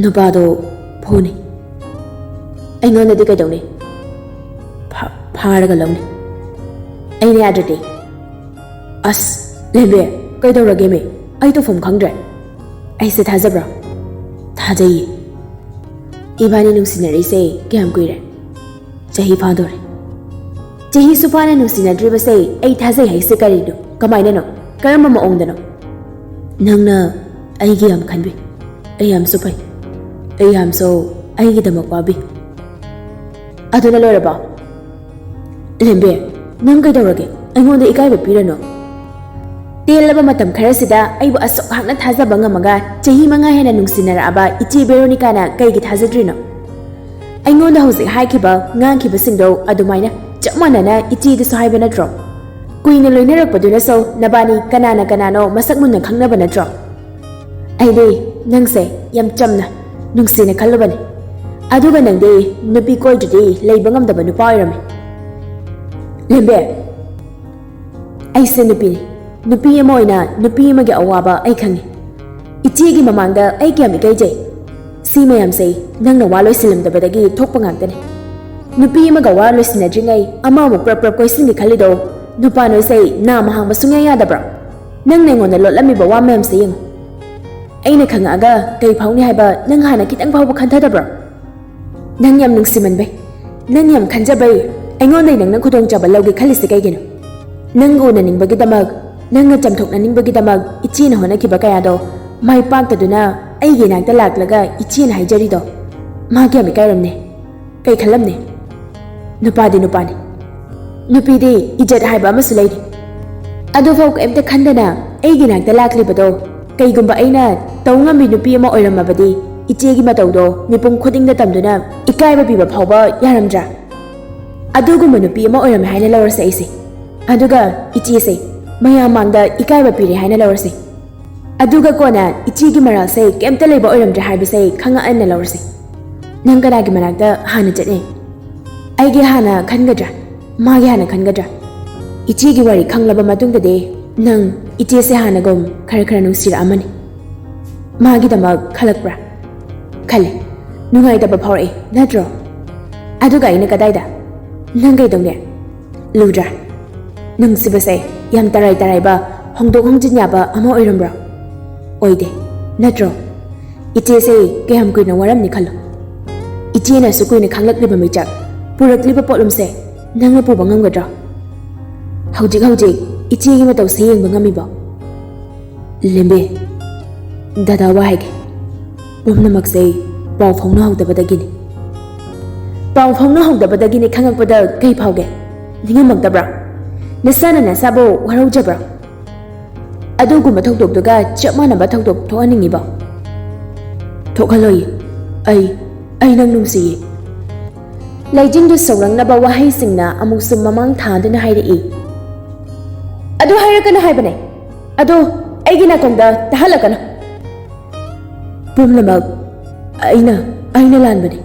ꯅꯨꯄꯥꯗꯣ ꯐꯨꯅꯤ꯫ ꯑꯩꯉꯣꯟꯗꯗꯤ ꯀꯩꯗꯧꯅꯤ? ꯐꯥ-, ꯐꯥꯔꯒ ꯂꯧꯅꯤ꯫ ꯑꯩꯅ ꯌꯥꯗ꯭ꯔꯗꯤ? ꯑꯁ, ꯂꯦꯝꯕꯤ, ꯀꯩꯗꯧꯔꯒꯦꯃꯤ? ꯑꯩ ꯇꯧꯐꯝ ꯈꯪꯗ꯭ꯔꯦ꯫ ꯑꯩꯁꯦ ꯊꯥꯖꯕ꯭ꯔꯣ? ꯊꯥꯖꯩꯌꯦ꯫ ꯏꯕꯥꯅꯤ ꯅꯨꯡꯁꯤꯅꯔꯛꯏꯁꯦ ꯀꯌꯥꯝ ꯀꯨꯏꯔꯦ? ꯆꯍꯤ ꯐꯥꯗꯣꯔꯦ꯫ ꯆꯍꯤꯁꯨ ꯐꯥꯅ ꯅꯨꯡꯁꯤꯅꯗ꯭ꯔꯤꯕꯁꯦ ꯑꯩ ꯊꯥꯖꯩ ꯍꯥꯏꯁꯦ ꯀꯔꯤꯅꯣ? ꯀꯃꯥꯏꯅꯅꯣ? ꯀꯔꯝꯕ ꯃꯑꯣꯡꯗꯅꯣ? ꯅꯪꯅ ꯑꯩꯒꯤ ꯌꯥꯝ ꯈꯟꯕꯤ, ꯑꯩ ꯌꯥꯝꯁꯨ ꯐꯩ, ꯑꯩ ꯌꯥꯝꯁꯨ ꯑꯩꯒꯤꯗꯃꯛ ꯋꯥꯕꯤ꯫ ꯑꯗꯨꯅ ꯂꯣꯏꯔꯕꯣ? ꯂꯦꯝꯕꯦ, ꯅꯪ ꯀꯩꯗꯧꯔꯒꯦ? ꯑꯩꯉꯣꯟꯗ ꯏꯀꯥꯏꯕ ꯄꯤꯔꯅꯨ꯫ ꯇꯦꯜꯂꯕ ꯃꯇꯝ ꯈꯔꯁꯤꯗ ꯑꯩꯕꯨ ꯑꯁꯨꯛ ꯍꯥꯛꯅ ꯊꯥꯖꯕ ꯉꯝꯃꯒ ꯆꯍꯤ ꯃꯉꯥ ꯍꯦꯟꯅ ꯅꯨꯡꯁꯤꯅꯔꯛꯑꯕ ꯏꯆꯦ ꯚꯦꯔꯣꯅꯤꯀꯥꯅ ꯀꯩꯒꯤ ꯊꯥꯖꯗ꯭ꯔꯤꯅꯣ? ꯑꯩꯉꯣꯟꯗ ꯍꯧꯖꯤꯛ ꯍꯥꯏꯈꯤꯕ, ꯉꯥꯡꯈꯤꯕꯁꯤꯡꯗꯣ ꯑꯗꯨꯃꯥꯏꯅ ꯆꯞ ꯃꯥꯟꯅꯅ ꯏꯆꯦꯗꯁꯨ ꯍꯥꯏꯕ ꯅꯠꯇ꯭ꯔꯣ? ꯀꯨꯏꯅ ꯂꯣꯏꯅꯔꯛꯄꯗꯨꯅꯁꯨ ꯅꯕꯥꯅꯤ ꯀꯅꯥꯅ ꯀꯅꯥꯅꯣ ꯃꯁꯛ ꯃꯨꯟꯅ ꯈꯪꯅꯕ ꯅꯠꯇ꯭ꯔꯣ? ꯑꯩꯗꯤ ꯅꯪꯁꯦ ꯌꯥꯝ ꯆꯝꯅ, ꯅꯨꯡꯁꯤꯅ ꯈꯜꯂꯨꯕꯅꯤ꯫ ꯑꯗꯨꯒ ꯅꯪꯗꯤ ꯅꯨꯄꯤ ꯀꯣꯏꯗ꯭ꯔꯗꯤ ꯂꯩꯕ ꯉꯝꯗꯕ ꯅꯨꯄꯥ ꯑꯣꯏꯔꯝꯃꯤ꯫ ꯂꯦꯝꯕꯦ, ꯑꯩꯁꯦ ꯅꯨꯄꯤꯅꯤ꯫ ꯅꯨꯄꯤ ꯑꯃ ꯑꯣꯏꯅ ꯅꯨꯄꯤ ꯑꯃꯒꯤ ꯑꯋꯥꯕ ꯑꯩ ꯈꯪꯉꯤ꯫ ꯏꯆꯦꯒꯤ ꯃꯃꯥꯡꯗ ꯑꯩ ꯀꯌꯥꯝ ꯏꯀꯥꯏꯖꯩ꯫ ꯁꯤ ꯃꯌꯥꯝꯁꯦ ꯅꯪꯅ ꯋꯥ ꯂꯣꯏꯁꯤꯜꯂꯝꯗꯕꯗꯒꯤ ꯊꯣꯛꯄ ꯉꯥꯛꯇꯅꯤ꯫ ꯅꯨꯄꯤ ꯑꯃꯒ ꯋꯥ ꯂꯣꯏꯁꯤꯟꯅꯗ꯭ꯔꯤꯉꯩ ꯑꯃ ꯑꯃꯨꯛ ꯄ꯭ꯔꯞ ꯄ꯭ꯔꯞ ꯀꯣꯏꯁꯤꯟꯒꯦ ꯈꯜꯂꯤꯗꯣ, ꯅꯨꯄꯥ ꯅꯣꯏꯁꯦ ꯅꯥ ꯃꯍꯥꯡꯕ ꯁꯨꯡꯌꯥ ꯌꯥꯗꯕ꯭ꯔꯣ? ꯅꯪꯅ ꯑꯩꯉꯣꯟꯗ ꯂꯣꯠꯂꯝꯃꯤꯕ ꯋꯥ ꯃꯌꯥꯝꯁꯦ ꯌꯦꯡꯉꯨ꯫ ꯑꯩꯅ ꯈꯪꯉꯛꯑꯒ ꯀꯩ ꯐꯥꯎꯅꯤ ꯍꯥꯏꯕ ꯅꯪ ꯍꯥꯟꯅ ꯈꯤꯇꯪ ꯐꯥꯎꯕ ꯈꯟꯊꯗꯕ꯭ꯔꯣ? ꯅꯪ ꯌꯥꯝ ꯅꯨꯡꯁꯤꯃꯟꯕꯩ, ꯅꯪ ꯌꯥꯝ ꯈꯟꯖꯕꯩ, ꯑꯩꯉꯣꯟꯗꯩ ꯅꯪꯅ ꯈꯨꯗꯣꯡꯆꯥꯕ ꯂꯧꯒꯦ ꯈꯜꯂꯤꯁꯦ ꯀꯩꯒꯤꯅꯣ? ꯅꯪꯒ ꯎꯅꯅꯤꯡꯕꯒꯤꯗꯃꯛ, ꯅꯪꯅ ꯆꯝꯊꯣꯛꯅꯅꯤꯡꯕꯒꯤꯗꯃꯛ ꯏꯆꯦꯅ ꯍꯣꯠꯅꯈꯤꯕ ꯀꯌꯥꯗꯣ ꯃꯥꯏ ꯄꯥꯛꯇꯗꯨꯅ ꯑꯩꯒꯤ ꯏꯅꯥꯛꯇ ꯂꯥꯛꯂꯒ ꯏꯆꯦꯅ ꯍꯥꯏꯖꯔꯤꯗꯣ, ꯃꯥ ꯀꯌꯥꯝ ꯏꯀꯥꯏꯔꯝꯅꯤ? ꯀꯩ ꯈꯜꯂꯝꯅꯤ? ꯅꯨꯄꯥꯗꯤ ꯅꯨꯄꯥꯅꯤ꯫ ꯅꯨꯄꯤꯗꯤ ꯏꯖꯠ ꯍꯥꯏꯕ ꯑꯃꯁꯨ ꯂꯩꯔꯤ꯫ ꯑꯗꯨꯐꯥꯎ ꯀꯩꯝꯇ ꯈꯟꯗꯅ ꯑꯩꯒꯤ ꯅꯥꯛꯇ ꯂꯥꯛꯂꯤꯕꯗꯣ, ꯀꯩꯒꯨꯝꯕ ꯑꯩꯅ ꯇꯧ ꯉꯝꯕꯤ ꯅꯨꯄꯤ ꯑꯃ ꯑꯣꯏꯔꯝꯃꯕꯗꯤ, ꯏꯆꯦꯒꯤ ꯃꯇꯧꯗꯣ ꯃꯤꯄꯨꯝ ꯈꯨꯗꯤꯡꯗ ꯇꯝꯗꯨꯅ ꯏꯀꯥꯏꯕ ꯄꯤꯕ ꯐꯥꯎꯕ ꯌꯥꯔꯝꯗ꯭ꯔꯥ? ꯑꯗꯨꯒꯨꯝꯕ ꯅꯨꯄꯤ ꯑꯃ ꯑꯣꯏꯔꯝꯃꯦ ꯍꯥꯏꯅ ꯂꯧꯔꯁꯦ ꯑꯩꯁꯦ꯫ ꯑꯗꯨꯒ ꯏꯆꯦꯁꯦ ꯃꯌꯥꯝ ꯃꯥꯡꯗ ꯏꯀꯥꯏꯕ ꯄꯤꯔꯦ ꯍꯥꯏꯅ ꯂꯧꯔꯁꯦ꯫ ꯑꯗꯨꯒ ꯀꯣꯟꯅ ꯏꯆꯦꯒꯤ ꯃꯔꯥꯜꯁꯦ ꯀꯩꯝꯇ ꯂꯩꯕ ꯑꯣꯏꯔꯝꯗ꯭ꯔꯦ ꯍꯥꯏꯕꯁꯦ ꯈꯪꯉꯛꯑꯦꯅ ꯂꯧꯔꯁꯦ꯫ ꯅꯪ ꯀꯅꯥꯒꯤ ꯃꯅꯥꯛꯇ ꯍꯥꯟꯅ ꯆꯠꯅꯤ? ꯑꯩꯒꯤ ꯍꯥꯟꯅ ꯈꯟꯒꯗ꯭ꯔꯥ? ꯃꯥꯒꯤ ꯍꯥꯟꯅ ꯈꯟꯒꯗ꯭ꯔꯥ? ꯏꯆꯦꯒꯤ ꯋꯥꯔꯤ ꯈꯪꯂꯕ ꯃꯇꯨꯡꯗꯗꯤ ꯅꯪ ꯏꯆꯦꯁꯦ ꯍꯥꯟꯅꯒꯨꯝ ꯈꯔ ꯈꯔ ꯅꯨꯡꯁꯤꯔꯛꯑꯝꯃꯅꯤ꯫ ꯃꯥꯒꯤꯗꯃꯛ ꯈꯜꯂꯛꯄ꯭ꯔꯥ? ꯈꯜꯂꯦ꯫ ꯅꯨꯡꯉꯥꯏꯇꯕ ꯐꯥꯎꯔꯛꯏ, ꯅꯠꯇ꯭ꯔꯣ? ꯑꯗꯨꯒ ꯑꯩꯅ ꯀꯗꯥꯏꯗ? ꯅꯪ ꯀꯩꯗꯧꯅꯤ? ꯂꯨꯗ꯭ꯔꯥ? ꯅꯨꯡꯁꯤꯕꯁꯦ ꯌꯥꯝ ꯇꯔꯥꯏ ꯇꯔꯥꯏꯕ, ꯍꯣꯡꯗꯣꯛ ꯍꯣꯡꯖꯤꯟ ꯌꯥꯕ ꯑꯃ ꯑꯣꯏꯔꯝꯕ꯭ꯔꯣ? ꯑꯣꯏꯗꯦ, ꯅꯠꯇ꯭ꯔꯣ? ꯏꯆꯦꯁꯦ ꯀꯌꯥꯝ ꯀꯨꯏꯅ ꯋꯥꯔꯝꯅꯤ ꯈꯜꯂꯣ꯫ ꯏꯆꯦꯅ ꯑꯁꯨꯛ ꯀꯨꯏꯅ ꯈꯥꯡꯂꯛꯂꯤꯕ ꯃꯩꯆꯥꯛ, ꯄꯨꯔꯛꯂꯤꯕ ꯄꯣꯠꯂꯨꯝꯁꯦ ꯅꯪꯅ ꯄꯨꯕ ꯉꯝꯒꯗ꯭ꯔꯣ? ꯍꯧꯖꯤꯛ ꯍꯧꯖꯤꯛ ꯏꯆꯦꯒꯤ ꯃꯇꯧꯁꯦ ꯌꯦꯡꯕ ꯉꯝꯃꯤꯕꯣ? ꯂꯦꯝꯕꯦ, ꯗꯗꯥ ꯋꯥ ꯍꯥꯏꯒꯦ꯫ ꯄꯨꯝꯅꯃꯛꯁꯦ ꯄꯥꯎ ꯐꯥꯎꯅꯍꯧꯗꯕꯗꯒꯤꯅꯤ꯫ ꯄꯥꯎ ꯐꯥꯎꯅꯍꯧꯗꯕꯗꯒꯤꯅꯤ ꯈꯪꯉꯛꯄꯗ ꯀꯩ ꯐꯥꯎꯒꯦ? ꯅꯤꯡꯉꯝꯃꯛꯇꯕ꯭ꯔꯥ? ꯅꯁꯥꯅ ꯅꯁꯥꯕꯨ ꯋꯥꯔꯧꯖꯕ꯭ꯔꯥ? ꯑꯗꯨꯒꯨꯝꯕ ꯊꯧꯗꯣꯛꯇꯨꯒ ꯆꯞ ꯃꯥꯟꯅꯕ ꯊꯧꯗꯣꯛ ꯊꯣꯛꯍꯟꯅꯤꯡꯉꯤꯕ? ꯊꯣꯛꯍꯜꯂꯣꯏꯌꯦ꯫ ꯑꯩ, ꯑꯩ ꯅꯪ ꯅꯨꯡꯁꯤꯌꯦ꯫ ꯂꯩꯖꯤꯡꯗꯨ ꯁꯧꯔꯛꯅꯕ ꯋꯥꯍꯩꯁꯤꯡꯅ ꯑꯃꯨꯛꯁꯨ ꯃꯃꯥꯡ ꯊꯥꯗꯨꯅ ꯍꯥꯏꯔꯛꯏ꯫ ꯑꯗꯨ ꯍꯥꯏꯔꯛꯀꯅꯨ ꯍꯥꯏꯕꯅꯦ꯫ ꯑꯗꯣ ꯑꯩꯒꯤ ꯅꯥꯀꯣꯡꯗ ꯇꯥꯍꯜꯂꯛꯀꯅꯨ꯫ ꯄꯨꯝꯅꯃꯛ ꯑꯩꯅ, ꯑꯩꯅ ꯂꯥꯟꯕꯅꯤ꯫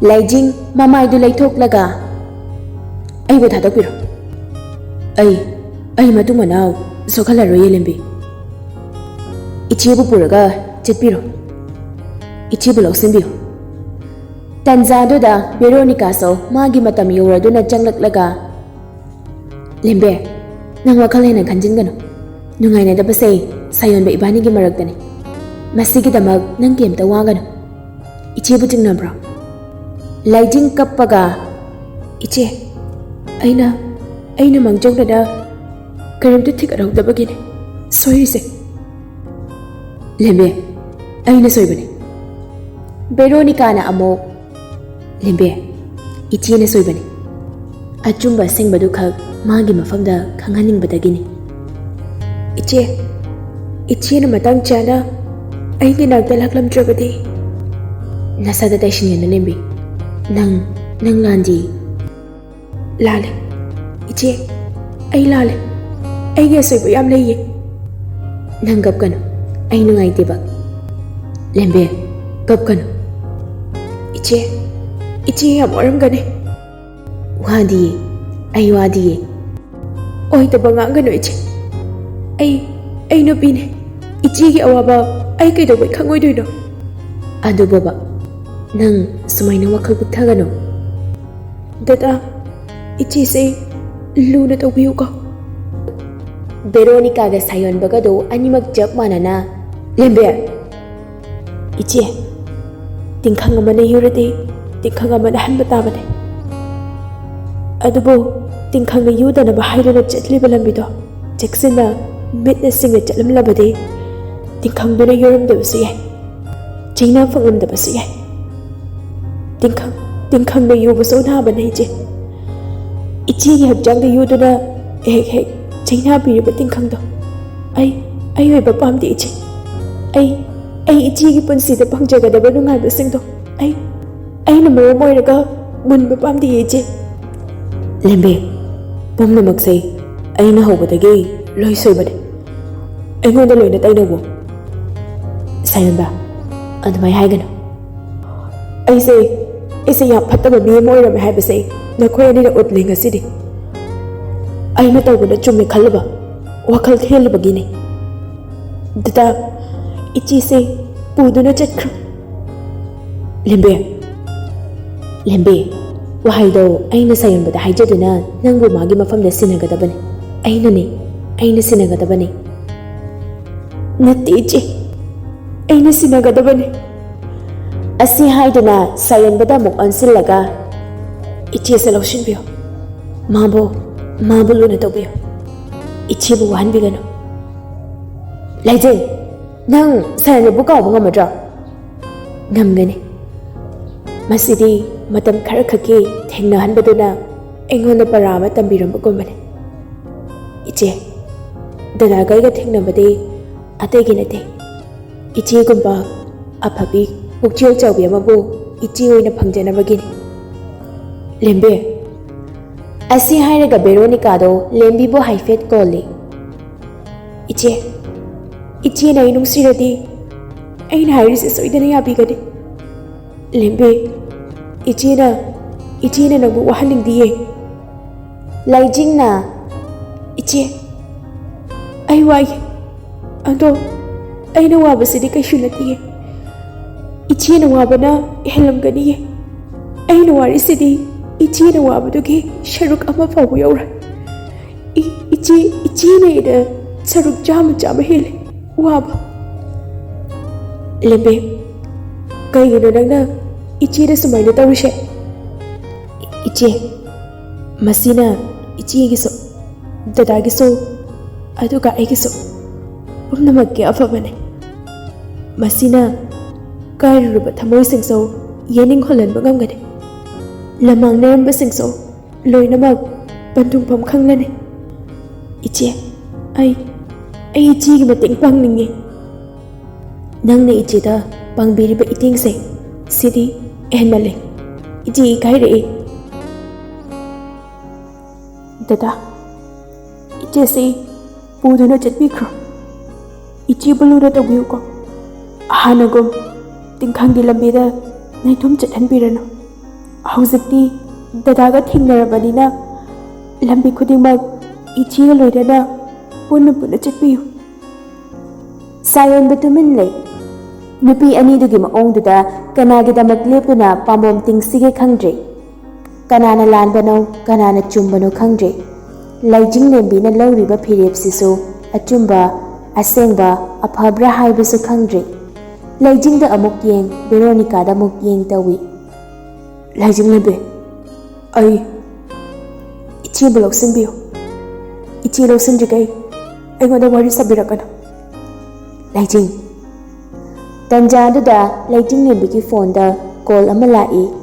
ꯂꯩꯖꯤꯡ ꯃꯃꯥꯏꯗꯨ ꯂꯩꯊꯣꯛꯂꯒ, "ꯑꯩꯕꯨ ꯊꯥꯗꯣꯛꯄꯤꯔꯣ꯫ ꯑꯩ, ꯑꯩ ꯃꯇꯨꯡ ꯃꯅꯥꯎ ꯁꯣꯛꯍꯜꯂꯔꯣꯏꯌꯦ, ꯂꯦꯝꯕꯤ꯫ ꯏꯆꯦꯕꯨ ꯄꯨꯔꯒ ꯆꯠꯄꯤꯔꯣ꯫ ꯏꯆꯦꯕꯨ ꯂꯧꯁꯤꯟꯕꯤꯌꯨ꯫" ꯇꯟꯖꯥꯗꯨꯗ ꯕꯦꯔꯣꯅꯤꯀꯥꯁꯨ ꯃꯥꯒꯤ ꯃꯇꯝ ꯌꯧꯔꯗꯨꯅ ꯆꯪꯂꯛꯂꯒ, "ꯂꯦꯝꯕꯦ, ꯅꯪ ꯋꯥꯈꯜ ꯍꯦꯟꯅ ꯈꯟꯖꯤꯟꯒꯅꯨ꯫ ꯅꯨꯡꯉꯥꯏꯅꯗꯕꯁꯦ ꯁꯥꯌꯣꯟꯕ ꯏꯕꯥꯅꯤꯒꯤ ꯃꯔꯛꯇꯅꯤ꯫ ꯃꯁꯤꯒꯤꯗꯃꯛ ꯅꯪ ꯀꯩꯝꯇ ꯋꯥꯒꯅꯨ꯫ ꯏꯆꯦꯕꯨ ꯆꯤꯡꯅꯕ꯭ꯔꯣ?" ꯂꯩꯖꯤꯡ ꯀꯞꯄꯒ, "ꯏꯆꯦ, ꯑꯩꯅ, ꯑꯩꯅ ꯃꯥꯡꯖꯧꯅꯅ ꯀꯔꯤꯝꯇ ꯊꯤꯒꯠꯍꯧꯗꯕꯒꯤꯅꯤ ꯁꯣꯏꯔꯤꯁꯦ꯫" "ꯂꯦꯝꯕꯦ, ꯑꯩꯅ ꯁꯣꯏꯕꯅꯤ꯫" ꯕꯦꯔꯣꯅꯤꯀꯥꯅ ꯑꯃꯨꯛ, "ꯂꯦꯝꯕꯦ, ꯏꯆꯦꯅ ꯁꯣꯏꯕꯅꯤ꯫ ꯑꯆꯨꯝꯕ ꯑꯁꯦꯡꯕꯗꯨꯈꯛ ꯃꯥꯒꯤ ꯃꯐꯝꯗ ꯈꯪꯍꯟꯅꯤꯡꯕꯗꯒꯤꯅꯤ꯫" "ꯏꯆꯦ, ꯏꯆꯦꯅ ꯃꯇꯥꯡ ꯆꯥꯅ ꯑꯩꯒꯤ ꯅꯥꯛꯇ ꯂꯥꯛꯂꯝꯗ꯭ꯔꯕꯗꯤ꯫" "ꯅꯁꯥꯗ ꯇꯩꯁꯤꯟꯒꯅꯨ, ꯂꯦꯝꯕꯤ꯫ ꯅꯪ, ꯅꯪ ꯂꯥꯟꯗꯤ꯫" "ꯂꯥꯜꯂꯦ꯫ ꯏꯆꯦ, ꯑꯩ ꯂꯥꯜꯂꯦ꯫ ꯑꯩꯒꯤ ꯑꯁꯣꯏꯕ ꯌꯥꯝ ꯂꯩꯌꯦ꯫" "ꯅꯪ ꯀꯞꯀꯅꯨ꯫ ꯑꯩ ꯅꯨꯡꯉꯥꯏꯇꯦꯕ꯫" "ꯂꯦꯝꯕꯦ, ꯀꯞꯀꯅꯨ꯫" "ꯏꯆꯦ, ꯏꯆꯦ ꯌꯥꯝ ꯋꯥꯔꯝꯒꯅꯤ꯫" "ꯋꯥꯗꯤꯌꯦ, ꯑꯩ ꯋꯥꯗꯤꯌꯦ꯫" "ꯑꯣꯏꯗꯕ ꯉꯥꯡꯒꯅꯨ ꯏꯆꯦ꯫ ꯑꯩ, ꯑꯩ ꯅꯨꯄꯤꯅꯦ꯫ ꯏꯆꯦꯒꯤ ꯑꯋꯥꯕ ꯑꯩ ꯀꯩꯗꯧꯕꯩ ꯈꯪꯉꯣꯏꯗꯣꯏꯅꯣ?" "ꯑꯗꯨ ꯕꯣꯕꯥ, ꯅꯪ ꯁꯨꯃꯥꯏꯅ ꯋꯥꯈꯜ ꯄꯤꯛꯊꯒꯅꯨ꯫" "ꯗꯗꯥ, ꯏꯆꯦꯁꯦ ꯂꯨꯅ ꯇꯧꯕꯤꯌꯨꯀꯣ꯫" ꯕꯦꯔꯣꯅꯤꯀꯥꯒ ꯁꯥꯌꯣꯟꯕꯒꯗꯣ ꯑꯅꯤꯃꯛ ꯆꯞ ꯃꯥꯟꯅꯅ, "ꯂꯦꯝꯕꯦ, ꯏꯆꯦ, ꯇꯤꯡꯈꯪ ꯑꯃꯅ ꯌꯨꯔꯗꯤ ꯇꯤꯡꯈꯪ ꯑꯃꯅ ꯍꯟꯕ ꯇꯥꯕꯅꯤ꯫ ꯑꯗꯨꯕꯨ ꯇꯤꯡꯈꯪꯅ ꯌꯨꯗꯅꯕ ꯍꯥꯏꯗꯨꯅ ꯆꯠꯂꯤꯕ ꯂꯝꯕꯤꯗꯣ ꯆꯦꯛꯁꯤꯟꯅ ꯃꯤꯠꯅ ꯁꯤꯡꯅ ꯆꯠꯂꯝꯂꯕꯗꯤ ꯇꯤꯡꯈꯪꯗꯨꯅ ꯌꯨꯔꯝꯗꯕꯁꯨ ꯌꯥꯏ, ꯆꯩꯅꯥ ꯐꯪꯂꯝꯗꯕꯁꯨ ꯌꯥꯏ꯫ ꯇꯤꯡꯈꯪ, ꯇꯤꯡꯈꯪꯅ ꯌꯨꯕꯁꯨ ꯅꯥꯕꯅꯦ ꯏꯆꯦ꯫ ꯏꯆꯦꯒꯤ ꯍꯛꯆꯥꯡꯗ ꯌꯨꯗꯨꯅ ꯍꯦꯛ ꯍꯦꯛ ꯆꯩꯅꯥꯕꯤꯔꯤꯕ ꯇꯤꯡꯈꯪꯗꯣ꯫ ꯑꯩ, ꯑꯩ ꯑꯣꯏꯕ ꯄꯥꯝꯗꯦ, ꯏꯆꯦ꯫ ꯑꯩ, ꯑꯩ ꯏꯆꯦꯒꯤ ꯄꯨꯟꯁꯤꯗ ꯐꯪꯖꯒꯗꯕ ꯅꯨꯡꯉꯥꯏꯕꯁꯤꯡꯗꯣ ꯑꯩ, ꯑꯩꯅ ꯃꯔꯝ ꯑꯣꯏꯔꯒ ꯃꯨꯟꯕ ꯄꯥꯝꯗꯦ, ꯏꯆꯦ꯫ ꯂꯦꯝꯕꯤ, ꯄꯨꯝꯅꯃꯛꯁꯦ ꯑꯩꯅ ꯍꯧꯕꯗꯒꯤ ꯂꯣꯏ ꯁꯣꯏꯕꯅꯦ꯫ ꯑꯩꯉꯣꯟꯗ ꯂꯣꯏꯅ ꯇꯩꯅꯧꯋꯣ꯫ ꯁꯥꯌꯣꯟꯕ, ꯑꯗꯨꯃꯥꯏ ꯍꯥꯏꯒꯅꯨ꯫ ꯑꯩꯁꯦ, ꯑꯩꯁꯦ ꯌꯥꯝ ꯐꯠꯇꯕ ꯃꯤ ꯑꯃ ꯑꯣꯏꯔꯝꯃꯦ ꯍꯥꯏꯕꯁꯦ ꯅꯈꯣꯏ ꯑꯅꯤꯅ ꯎꯠꯂꯦ ꯉꯁꯤꯗꯤ꯫ ꯑꯩꯅ ꯇꯧꯕꯅ ꯆꯨꯝꯃꯦ ꯈꯜꯂꯨꯕ, ꯋꯥꯈꯜ ꯊꯦꯜꯂꯨꯕꯒꯤꯅꯤ꯫ ꯗꯗꯥ, ꯏꯆꯦꯁꯦ ꯄꯨꯗꯨꯅ ꯆꯠꯈ꯭ꯔꯣ꯫ ꯂꯦꯝꯕꯤ, ꯂꯦꯝꯕꯤ, ꯋꯥꯍꯩꯗꯣ ꯑꯩꯅ ꯁꯥꯌꯣꯟꯕꯗ ꯍꯥꯏꯖꯗꯨꯅ ꯅꯪꯕꯨ ꯃꯥꯒꯤ ꯃꯐꯝꯗ ꯁꯤꯟꯅꯒꯗꯕꯅꯤ꯫ ꯑꯩꯅꯅꯤ, ꯑꯩꯅ ꯁꯤꯟꯅꯒꯗꯕꯅꯤ꯫ ꯅꯠꯇꯦ, ꯏꯆꯦ, ꯑꯩꯅ ꯁꯤꯟꯅꯒꯗꯕꯅꯤ꯫ ꯑꯁꯤ ꯍꯥꯏꯗꯨꯅ ꯁꯥꯌꯣꯟꯕꯗ ꯑꯃꯨꯛ ꯑꯣꯟꯁꯤꯜꯂꯒ, "ꯏꯆꯦꯁꯦ ꯂꯧꯁꯤꯟꯕꯤꯌꯨ꯫ ꯃꯥꯕꯨ, ꯃꯥꯕꯨ ꯂꯨꯅ ꯇꯧꯕꯤꯌꯨ꯫ ꯏꯆꯦꯕꯨ ꯋꯥꯍꯟꯕꯤꯒꯅꯨ꯫" ꯂꯩꯖꯤꯡ, ꯅꯪ ꯁꯥꯌꯣꯟꯕꯕꯨ ꯀꯥꯎꯕ ꯉꯝꯃꯗ꯭ꯔꯣ? ꯉꯝꯒꯅꯤ꯫ ꯃꯁꯤꯗꯤ ꯃꯇꯝ ꯈꯔꯈꯛꯀꯤ ꯊꯦꯡꯅꯍꯟꯕꯗꯨꯅ ꯑꯩꯉꯣꯟꯗ ꯄꯔꯥ ꯑꯃ ꯇꯝꯕꯤꯔꯝꯕꯒꯨꯝꯕꯅꯤ꯫ ꯏꯆꯦ, ꯗꯗꯥꯒ ꯑꯩꯒ ꯊꯦꯡꯅꯕꯗꯤ ꯑꯇꯩꯒꯤ ꯅꯠꯇꯦ꯫ ꯏꯆꯦꯒꯨꯝꯕ ꯑꯐꯕꯤ ꯄꯨꯛꯆꯦꯜ ꯆꯥꯎꯕꯤ ꯑꯃꯕꯨ ꯏꯆꯦ ꯑꯣꯏꯅ ꯐꯪꯖꯅꯕꯒꯤꯅꯤ꯫ ꯂꯦꯝꯕꯤ, ꯑꯁꯤ ꯍꯥꯏꯔꯒ ꯕꯦꯔꯣꯅꯤꯀꯥꯗꯣ ꯂꯦꯝꯕꯤꯕꯨ ꯍꯥꯏꯐꯦꯠ ꯀꯣꯜꯂꯤ꯫ "ꯏꯆꯦ, ꯏꯆꯦꯅ ꯑꯩ ꯅꯨꯡꯁꯤꯔꯗꯤ ꯑꯩꯅ ꯍꯥꯏꯔꯤꯁꯦ ꯁꯣꯏꯗꯅ ꯌꯥꯕꯤꯒꯅꯤ꯫ ꯂꯦꯝꯕꯤ, ꯏꯆꯦꯅ, ꯏꯆꯦꯅ ꯅꯪꯕꯨ ꯋꯥꯍꯟꯅꯤꯡꯗꯤꯌꯦ꯫" ꯂꯩꯖꯤꯡꯅ, "ꯏꯆꯦ, ꯑꯩ ꯋꯥꯏ꯫ ꯑꯗꯣ ꯑꯩꯅ ꯋꯥꯕꯁꯤꯗꯤ ꯀꯩꯁꯨ ꯅꯠꯇꯤꯌꯦ꯫ ꯏꯆꯦꯅ ꯋꯥꯕꯅ ꯍꯦꯜꯂꯝꯒꯅꯤꯌꯦ꯫ ꯑꯩꯅ ꯋꯥꯔꯤꯁꯤꯗꯤ ꯏꯆꯦꯅ ꯋꯥꯕꯗꯨꯒꯤ ꯁꯔꯨꯛ ꯑꯃ ꯐꯥꯎꯕ ꯌꯧꯔꯣꯏ꯫ ꯏ-, ꯏꯆꯦ, ꯏꯆꯦꯅ ꯑꯩꯗ ꯁꯔꯨꯛ ꯆꯥꯝꯃ, ꯆꯥꯝꯃ ꯍꯦꯜꯂꯦ ꯋꯥꯕ꯫" ꯂꯦꯝꯕꯤ, "ꯀꯩꯒꯤꯅꯣ ꯅꯪꯅ ꯏꯆꯦꯗ ꯁꯨꯃꯥꯏꯅ ꯇꯧꯔꯤꯁꯦ?" "ꯏꯆꯦ, ꯃꯁꯤꯅ ꯏꯆꯦꯒꯤꯁꯨ, ꯗꯗꯥꯒꯤꯁꯨ, ꯑꯗꯨꯒ ꯑꯩꯒꯤꯁꯨ ꯄꯨꯝꯅꯃꯛꯀꯤ ꯑꯐꯕꯅꯤ꯫ ꯃꯁꯤꯅ ꯀꯥꯏꯔꯨꯔꯕ ꯊꯃꯣꯏꯁꯤꯡꯁꯨ ꯌꯦꯅꯤꯡ ꯍꯨꯜꯍꯟꯕ ꯉꯝꯒꯅꯤ꯫ ꯂꯃꯥꯡꯅꯔꯝꯕꯁꯤꯡꯁꯨ ꯂꯣꯏꯅꯃꯛ ꯄꯟꯊꯨꯡꯐꯝ ꯈꯪꯂꯅꯤ꯫ ꯏꯆꯦ, ꯑꯩ ꯑꯩ ꯏꯆꯦꯒꯤ ꯃꯇꯦꯡ ꯄꯥꯡꯅꯤꯡꯉꯤ꯫ ꯅꯪꯅ ꯏꯆꯦꯗ ꯄꯥꯡꯕꯤꯔꯤꯕ ꯏꯇꯦꯡꯁꯦ, ꯁꯤꯗꯤ ꯍꯦꯟꯃꯜꯂꯦ꯫ ꯏꯆꯦ ꯏꯀꯥꯏꯔꯛꯏ꯫ ꯗꯗꯥ, ꯏꯆꯦꯁꯤ ꯄꯨꯗꯨꯅ ꯆꯠꯄꯤꯈ꯭ꯔꯣ꯫ ꯏꯆꯦꯕꯨ ꯂꯨꯅ ꯇꯧꯕꯤꯌꯨꯀꯣ꯫ ꯍꯥꯟꯅꯒꯨꯝ ꯇꯤꯡꯈꯪꯒꯤ ꯂꯝꯕꯤꯗ ꯅꯥꯏꯇꯣꯝ ꯆꯠꯍꯟꯕꯤꯔꯅꯨ꯫ ꯍꯧꯖꯤꯛꯇꯤ ꯗꯗꯥꯒ ꯊꯦꯡꯅꯔꯕꯅꯤꯅ ꯂꯝꯕꯤ ꯈꯨꯗꯤꯡꯃꯛ ꯏꯆꯦꯒ ꯂꯣꯏꯅꯅ ꯄꯨꯟꯅ ꯄꯨꯟꯅ ꯆꯠꯄꯤꯌꯨ꯫ ꯁꯥꯌꯣꯟꯕ ꯇꯨꯃꯤꯟ ꯂꯩ꯫ ꯅꯨꯄꯤ ꯑꯅꯤꯗꯨꯒꯤ ꯃꯑꯣꯡꯗꯨꯗ ꯀꯅꯥꯒꯤꯗꯃꯛ ꯂꯦꯞꯇꯨꯅ ꯄꯥꯝꯕꯣꯝ ꯇꯤꯡꯁꯤꯒꯦ ꯈꯪꯗ꯭ꯔꯦ꯫ ꯀꯅꯥꯅ ꯂꯥꯟꯕꯅꯣ, ꯀꯅꯥꯅ ꯆꯨꯝꯕꯅꯣ ꯈꯪꯗ꯭ꯔꯦ꯫ ꯂꯩꯖꯤꯡꯂꯦꯝꯕꯤꯅ ꯂꯧꯔꯤꯕ ꯐꯤꯔꯦꯞꯁꯤꯁꯨ ꯑꯆꯨꯝꯕ, ꯑꯁꯦꯡꯕ, ꯑꯐꯕ꯭ꯔꯥ ꯍꯥꯏꯕꯁꯨ ꯈꯪꯗ꯭ꯔꯦ꯫ ꯂꯩꯖꯤꯡꯗ ꯑꯃꯨꯛ ꯌꯦꯡ, ꯚꯦꯔꯣꯅꯤꯀꯥꯗ ꯑꯃꯨꯛ ꯌꯦꯡ ꯇꯧꯏ꯫ ꯂꯩꯖꯤꯡꯂꯦꯝꯕꯤ, ꯑꯩ ꯏꯆꯦꯕꯨ ꯂꯧꯁꯤꯟꯕꯤꯌꯨ꯫ ꯏꯆꯦ ꯂꯧꯁꯤꯟꯗ꯭ꯔꯤꯈꯩ ꯑꯩꯉꯣꯟꯗ ꯋꯥꯔꯤ ꯁꯥꯕꯤꯔꯛꯀꯅꯨ꯫ ꯂꯩꯖꯤꯡ꯫ ꯇꯟꯖꯥꯗꯨꯗ ꯂꯩꯖꯤꯡꯂꯦꯝꯕꯤꯒꯤ ꯐꯣꯟꯗ ꯀꯣꯜ ꯑꯃ ꯂꯥꯛꯏ꯫